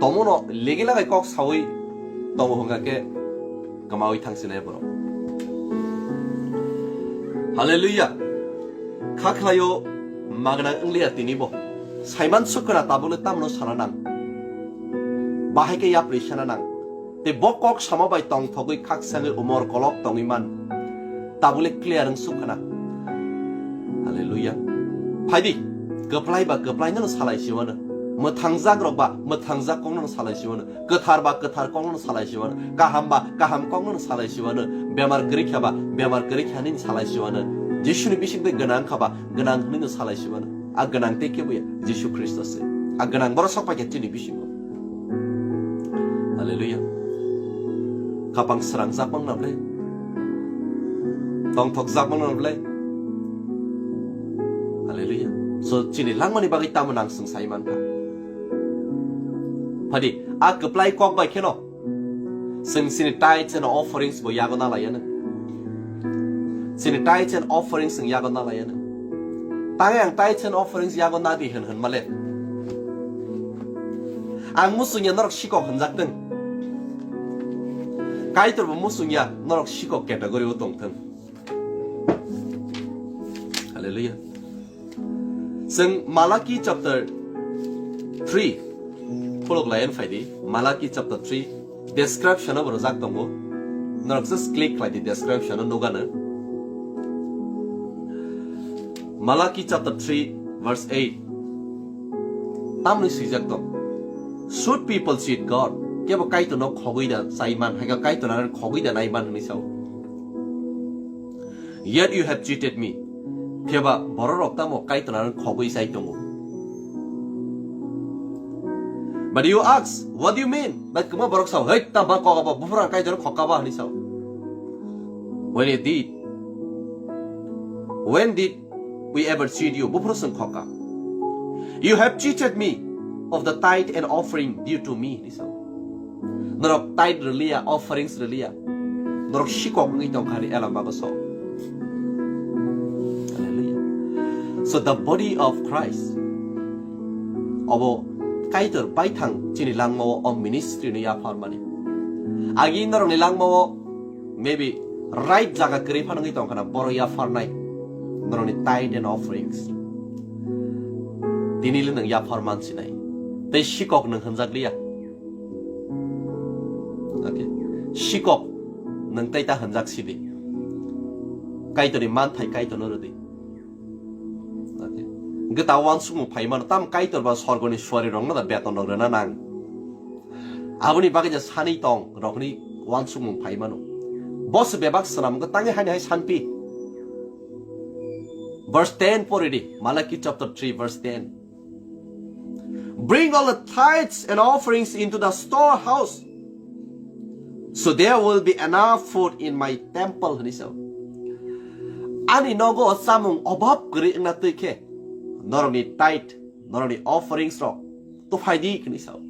Tomono legi lagai kok saui tongo hwnkha khe, kwmaui thangsinai borok. Hallelujah. Kha khlaio magna wngliya tinibo. Saiman sukhra tabukle tamno sana nang. Bahai khe yapri sana nang. Tei bo kok sama bai tongthogwi khakchangwi umor kolok tongwi man. Tabule clear wng suk khna. Hallelujah. Phaidi, kwplai ba kwplai no salai siwano. Mwthangjak rok ba mwthangjak kok no salai siwano. Kwthar ba kwthar kok no salai siwano. Kaham ba kaham kok no salai siwano. Bemar kwrwi kha ba bemar kwrwi kha ni salai siwano. Jisuni bising tei gwnang kha ba gwnang hwnwi no salai siwano. A gwnang tei kebo ya, Jisu Khristo se. A gwnang borok sok pai kha chini bisingo. Hallelujah. Kapang srang jak mang na ble. Tongthok jak mang na ble. Hallelujah. So, chini langmani bagwi tamo nang chwng sai mankha. Phadi, a kwplai kok bai kheno chwng chini tithes and offerings bo yago nalaiya nang. Chini tithes and offerings chwng yago nalaiya nang. Tangwi ang tithes and offerings yago nadi hwn hwn male. Ang muchungya norok sikok hwnjak thung. Kaitor bo muchungya norok sikok category o tong thung. Hallelujah. Chwng Malaki chapter three, phuluk lai phai di. Malaki chapter three, description o bo rwjak tongo. Norok just click khlai di, description o nugano. Malaki chapter three, verse eight. Tamni swijak tong. Should people cheat God? Kebo Kaitorno khogwi da chai man, hai khe Kaitorno khogwi da nai man hwnwi sao. Yet you have cheated me. Phiya ba bororok tamo Kaitorno khogwi chai tongo. But you ask, "What do you mean?" Bai kwma borok sao, "Hei, tamo kok abo, buphuru ang Kaitorno khokka ba?" hwnwi sao. When it did, when did we ever cheat you? Buphuru chwng khokka. You have cheated me of the tithe and offering due to me, hwnwi sao. Norok tithe rwliya, offerings rwliya. Norok sikok wngwi tongkha, ani elama bago so. Hallelujah. So the body of Christ. Obo Kaitor baithang chini langmao o ministry no yapharmani. Agi norokni langmao maybe right jaga kwrwi phano wngwi tongkha na, boro yapharnai norokni tithe and offerings. Tini le nwng yaphar mansinai. Tei sikok nwng hwnjakliya. Okay. Sikok nwng tei ta hwnjak sidi. Kaitorni manthai Kaitorno rwdi. Okay. Hwnkhe ta uansukmung phai mano, tam Kaitor ba sorgoni suari rokno da beton rok rwna nang. Aboni bagwi je sanwi tong rokni uansukmung phai mano. Boss bebak swnam wngkha tangwi haini hai sanpi. Verse ten pori di, Malaki chapter three, verse ten. Bring all the tithes and offerings into the storehouse, so there will be enough food in my temple, hwnwi sao. Ani nogo chamung obab kwrwi wngna twi khe, norokni tithe, norokni offerings rok tuphai di, hwnwi sao.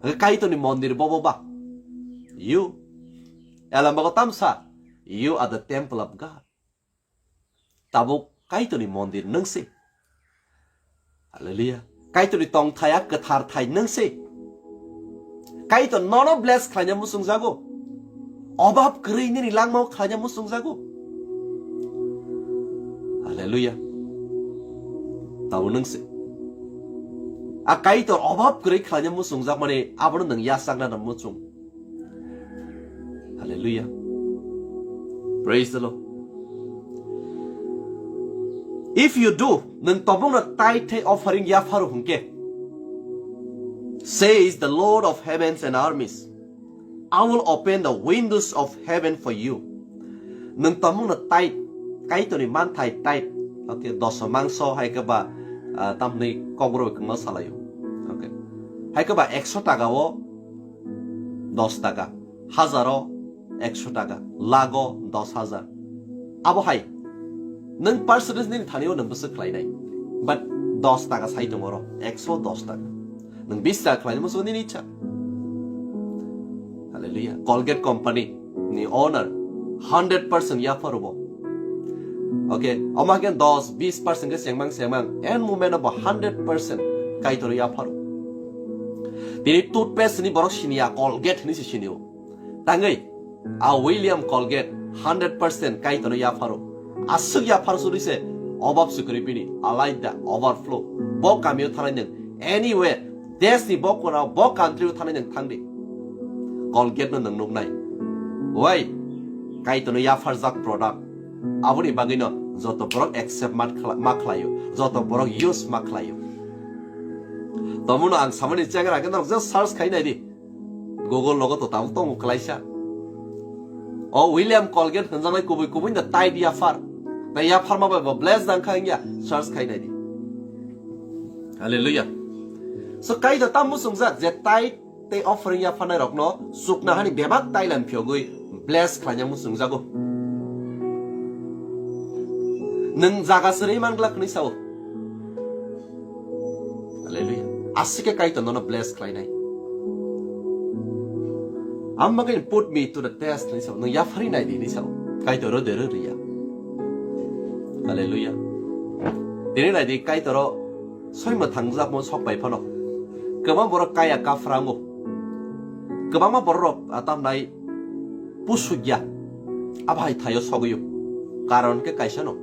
Kaitorni mondir bobo ba? You, elama bago tamsa, you are the temple of God. Tabuk Kaitorni mondir nwng se. Hallelujah. Kaitorni tongthai a kwthar thai nwng se. Kaitor nono bless khlaina muchungjago. Obab kwrwi nini langmao khlaina muchungjago. Hallelujah. Tabuk nwng se. A Kaitor obab kwrwi khlaina muchungjak mani abono nwng yachakna muchung. Hallelujah. Praise the Lord. If you do, nwng tobokno tithe tei offering yapharo hwnkhe, says the Lord of heavens and armies, I will open the windows of heaven for you. Nwng tobokno tithe, Kaitorni manthai tithe, okay, doso mangso hai khe ba, ah, tamni kokborok bai kwma salaio. Okay. Hai khe ba ekso taka o dos taka, hazaro ekso taka, lago dos hajar. Abo hai, nwng percentage nini thani o nwng bwswk khlainai. But dos taka sai tongo oro, ekso dos taka. Nwng bis taka khlainai, muchungo nini ichha. Hallelujah. Colgate company ni owner hundred percent yapharo bo. Okay, omo khe dos, bis percent khe chengmang chengmang, en moment o bo hundred percent Kaitor yapharo. Tini toothpaste ni borok siniya, Colgate hinwi se sinio. Tangwi, a William Colgate hundred percent Kaitorno yapharo. Aswk yaphar suri se, obab se kwrwi bini, alaida, overflow. Bo kamio thanai nwng, anywhere, desh ni bo kona, bo country o thanai nwng thangdi. Colgate no nwng nuknai. Wai, Kaitorno yapharjak product. Aboni bagwino joto borok accept ma khla-, ma khlaio, joto borok use ma khlaio. Tomono ang samani chengra khe norok just search khai naidi. Google logo to tabuk tongo klaisa. O William Colgate hwnjaknai kubui kubui no tithe yaphar. Tai yapharma bai bo bless dang kha wngya, search khai naidi. Hallelujah. So Kaitor tam muchungjak je tithe tei offering yapharnai rokno chukna hani bebak tailam phiyogwi bless khlaina muchungjago. Nwng jaga srwi man glak hwnwi sao. Aswk khe Kaitor nono bless khlainai. Ang bagwi put me to the test hinwi sao, nwng yapharwi nai di hinwi sao. Kaitor rw de rw rwya. Hallelujah. Tini nai di Kaitor o soima thangjakmo sok bai phano. Kwbang borok kaya kaphrango. Kwbangma borok rok atamnai pusukya. Abo hai thaio sogwi o. Karon khe kaisa no.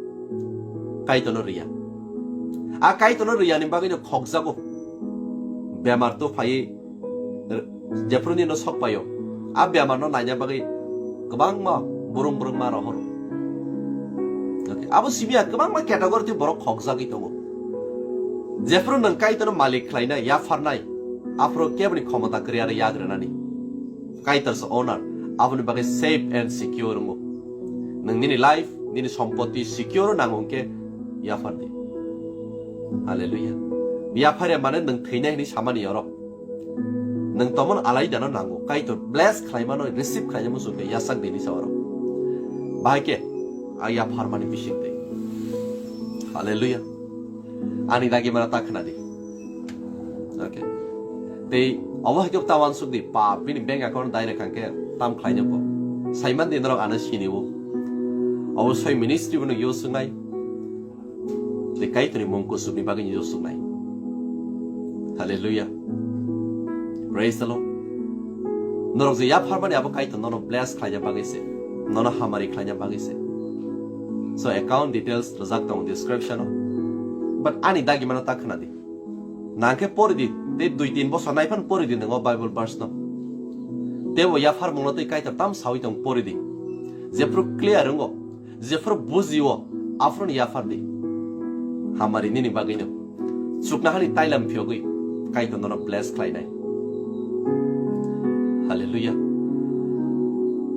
Kaitor no rwya. A Kaitor no rwya ni bagwi no khokjago. Bemar to phai r-, jephru nino sok paio, a bemar no naina bagwi kwbangma burung burung ma rohoro. Okay, abo simiya kwbangma category twi borok khokjagwi tongo. Jephru nwng Kaitor no malik khlainai, yapharnai, aphuru keboni khomota kwrwi aro yagranani. Kaitor se owner, aboni bagwi safe and secure wngo. Nwng nini life, nini sompoti secure nango hwnkhe yaphar di. Hallelujah. Yapharya mane nwng thwinai hinwi samani oro. Nwng tomon alaidano nango. Kaitor bless khlaimano, receive khlainai muchungkhe yasak dini sa oro. Bahai khe a yapharmani bising twi. Hallelujah. Ani dagi mana ta khna di. Okay. Tei obo hai khe ta wansuk di, pap bini bank account direct hwnkhe tam khlainai bo. Saiman di norok ano sini o. Obo soi ministry bono use wngnai. Tei Kaitorni mung kuchukni bagwi ni use wngnai. Hallelujah. Praise the Lord. Norok je yapharmani abo Kaitor nono bless khlaina bagwi se. Nono hamari khlaina bagwi se. So account details rwjak tongo description o. But ani dagi mano ta khna di. Nangkhe pori di, tei dui tin bosor naiphan pori di nwngo Bible verse no. Tebo yapharmung no tei Kaitor tam sawi tong pori di. Jephru clear wngo, jephru bujio, aphuru ni yaphar di. Hamari nini bagwi no. Chukna hani tailam phiyogwi, Kaitor nono bless khlainai. Hallelujah.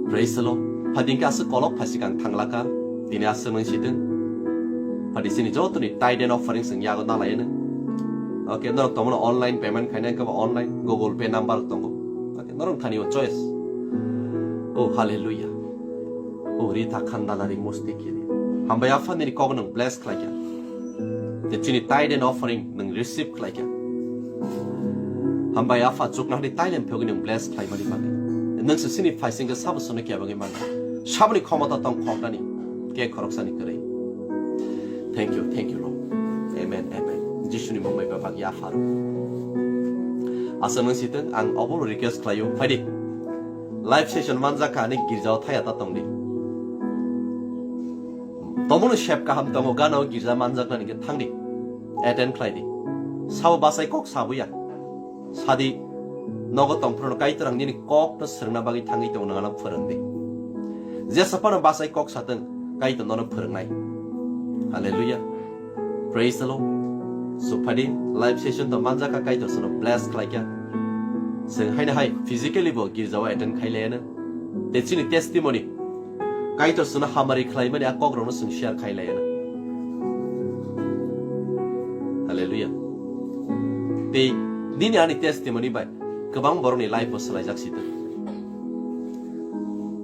Praise the Lord. Phadingkhe aswk kolok phasikang thanglaka, tini aswk nang sitwng. Phadi sini jotoni tithe and offering sing yago nalaino. Okay, norok tomono online payment khaina khe online, Google Pay number tongo. Okay, norok thani o choice. Oh, hallelujah. Oh, rita khanda dari musti kiri. Hambai apha nini kok nang bless khlaikha. Te chini tithe and offering nang receive khlaikha. Hambai apha chukna hani tailam phiyogwi nang bless khlaimani bagwi. Nang se sini phaising khe sabo sono kebagwi mangkha. Saboni khomota tong khoknani ke khoroksani kwrwi. Thank you, thank you, Lord. Amen, amen. Jisuni mung bai bebak yapharo. Asa nang sitwng ang obo request khlaio, phaidi. Live session manjak kha ani girjao thaya ta tongdi. Tomono sep kaham tongo, gana o girja manjaknani khe thangdi. Attend khlaidi. Sabo bachai kok sabuya. Sadi nogo tongphuru no Kaitor ang nini kok no swrwngna bagwi thangwi tongo, nangano phwrwngdi. Jesa phano bachai kok satwng, Kaitor nono phwrwngnai. Hallelujah. Praise the Lord. So phaidi live session to manjak kha, Kaitor sono bless khlaikha. Chwng haino hai physically bo girjao attend khailaiano. Tei chini testimony Kaitor sono hamari khlaimani a kokrokno chwng share khailaiano. Hallelujah. Tei nini ani testimony bai kwbang borokni life bo swlaijak sitwng.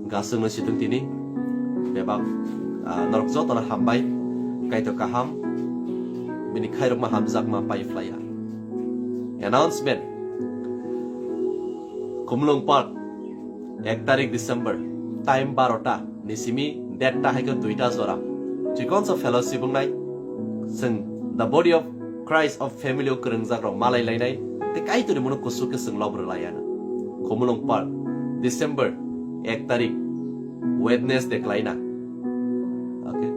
Gaswkno sitwng tini bebak, ah, norok jotono hambai, Kaitor kaham, bini khairokma hamjakma pai phlaiya. Announcement. Khumulwng Park, ek tarik December, time barota ni simi derta hai khe duita jora. Chikonsa fellowship wngnai, chwng the body of Christ of family o kwrwngjak rok malai lainai, tei Kaitorni mungno kuchuk khe chwng lob rwlaiya. Khumulwng Park, December ek tarik, Wednesday kwlaina. Okay.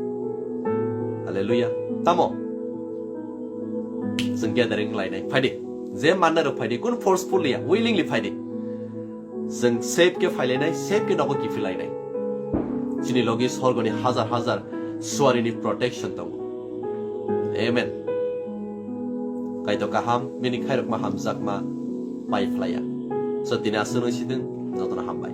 Hallelujah. Tamo? Chwng gathering lainai. Phaidi. Je manna rok phaidi. Kun forcefully ya, willingly phaidi. Chwng safe khe phailainai, safe khe nogo kiphilai nai. Chini logi sorgoni hajar hajar suarini protection tongo. Amen. Kaitor kaham, bini khairokma hamjakma pai phlaiya. So tini aswk nung sitwng, jotono hambai.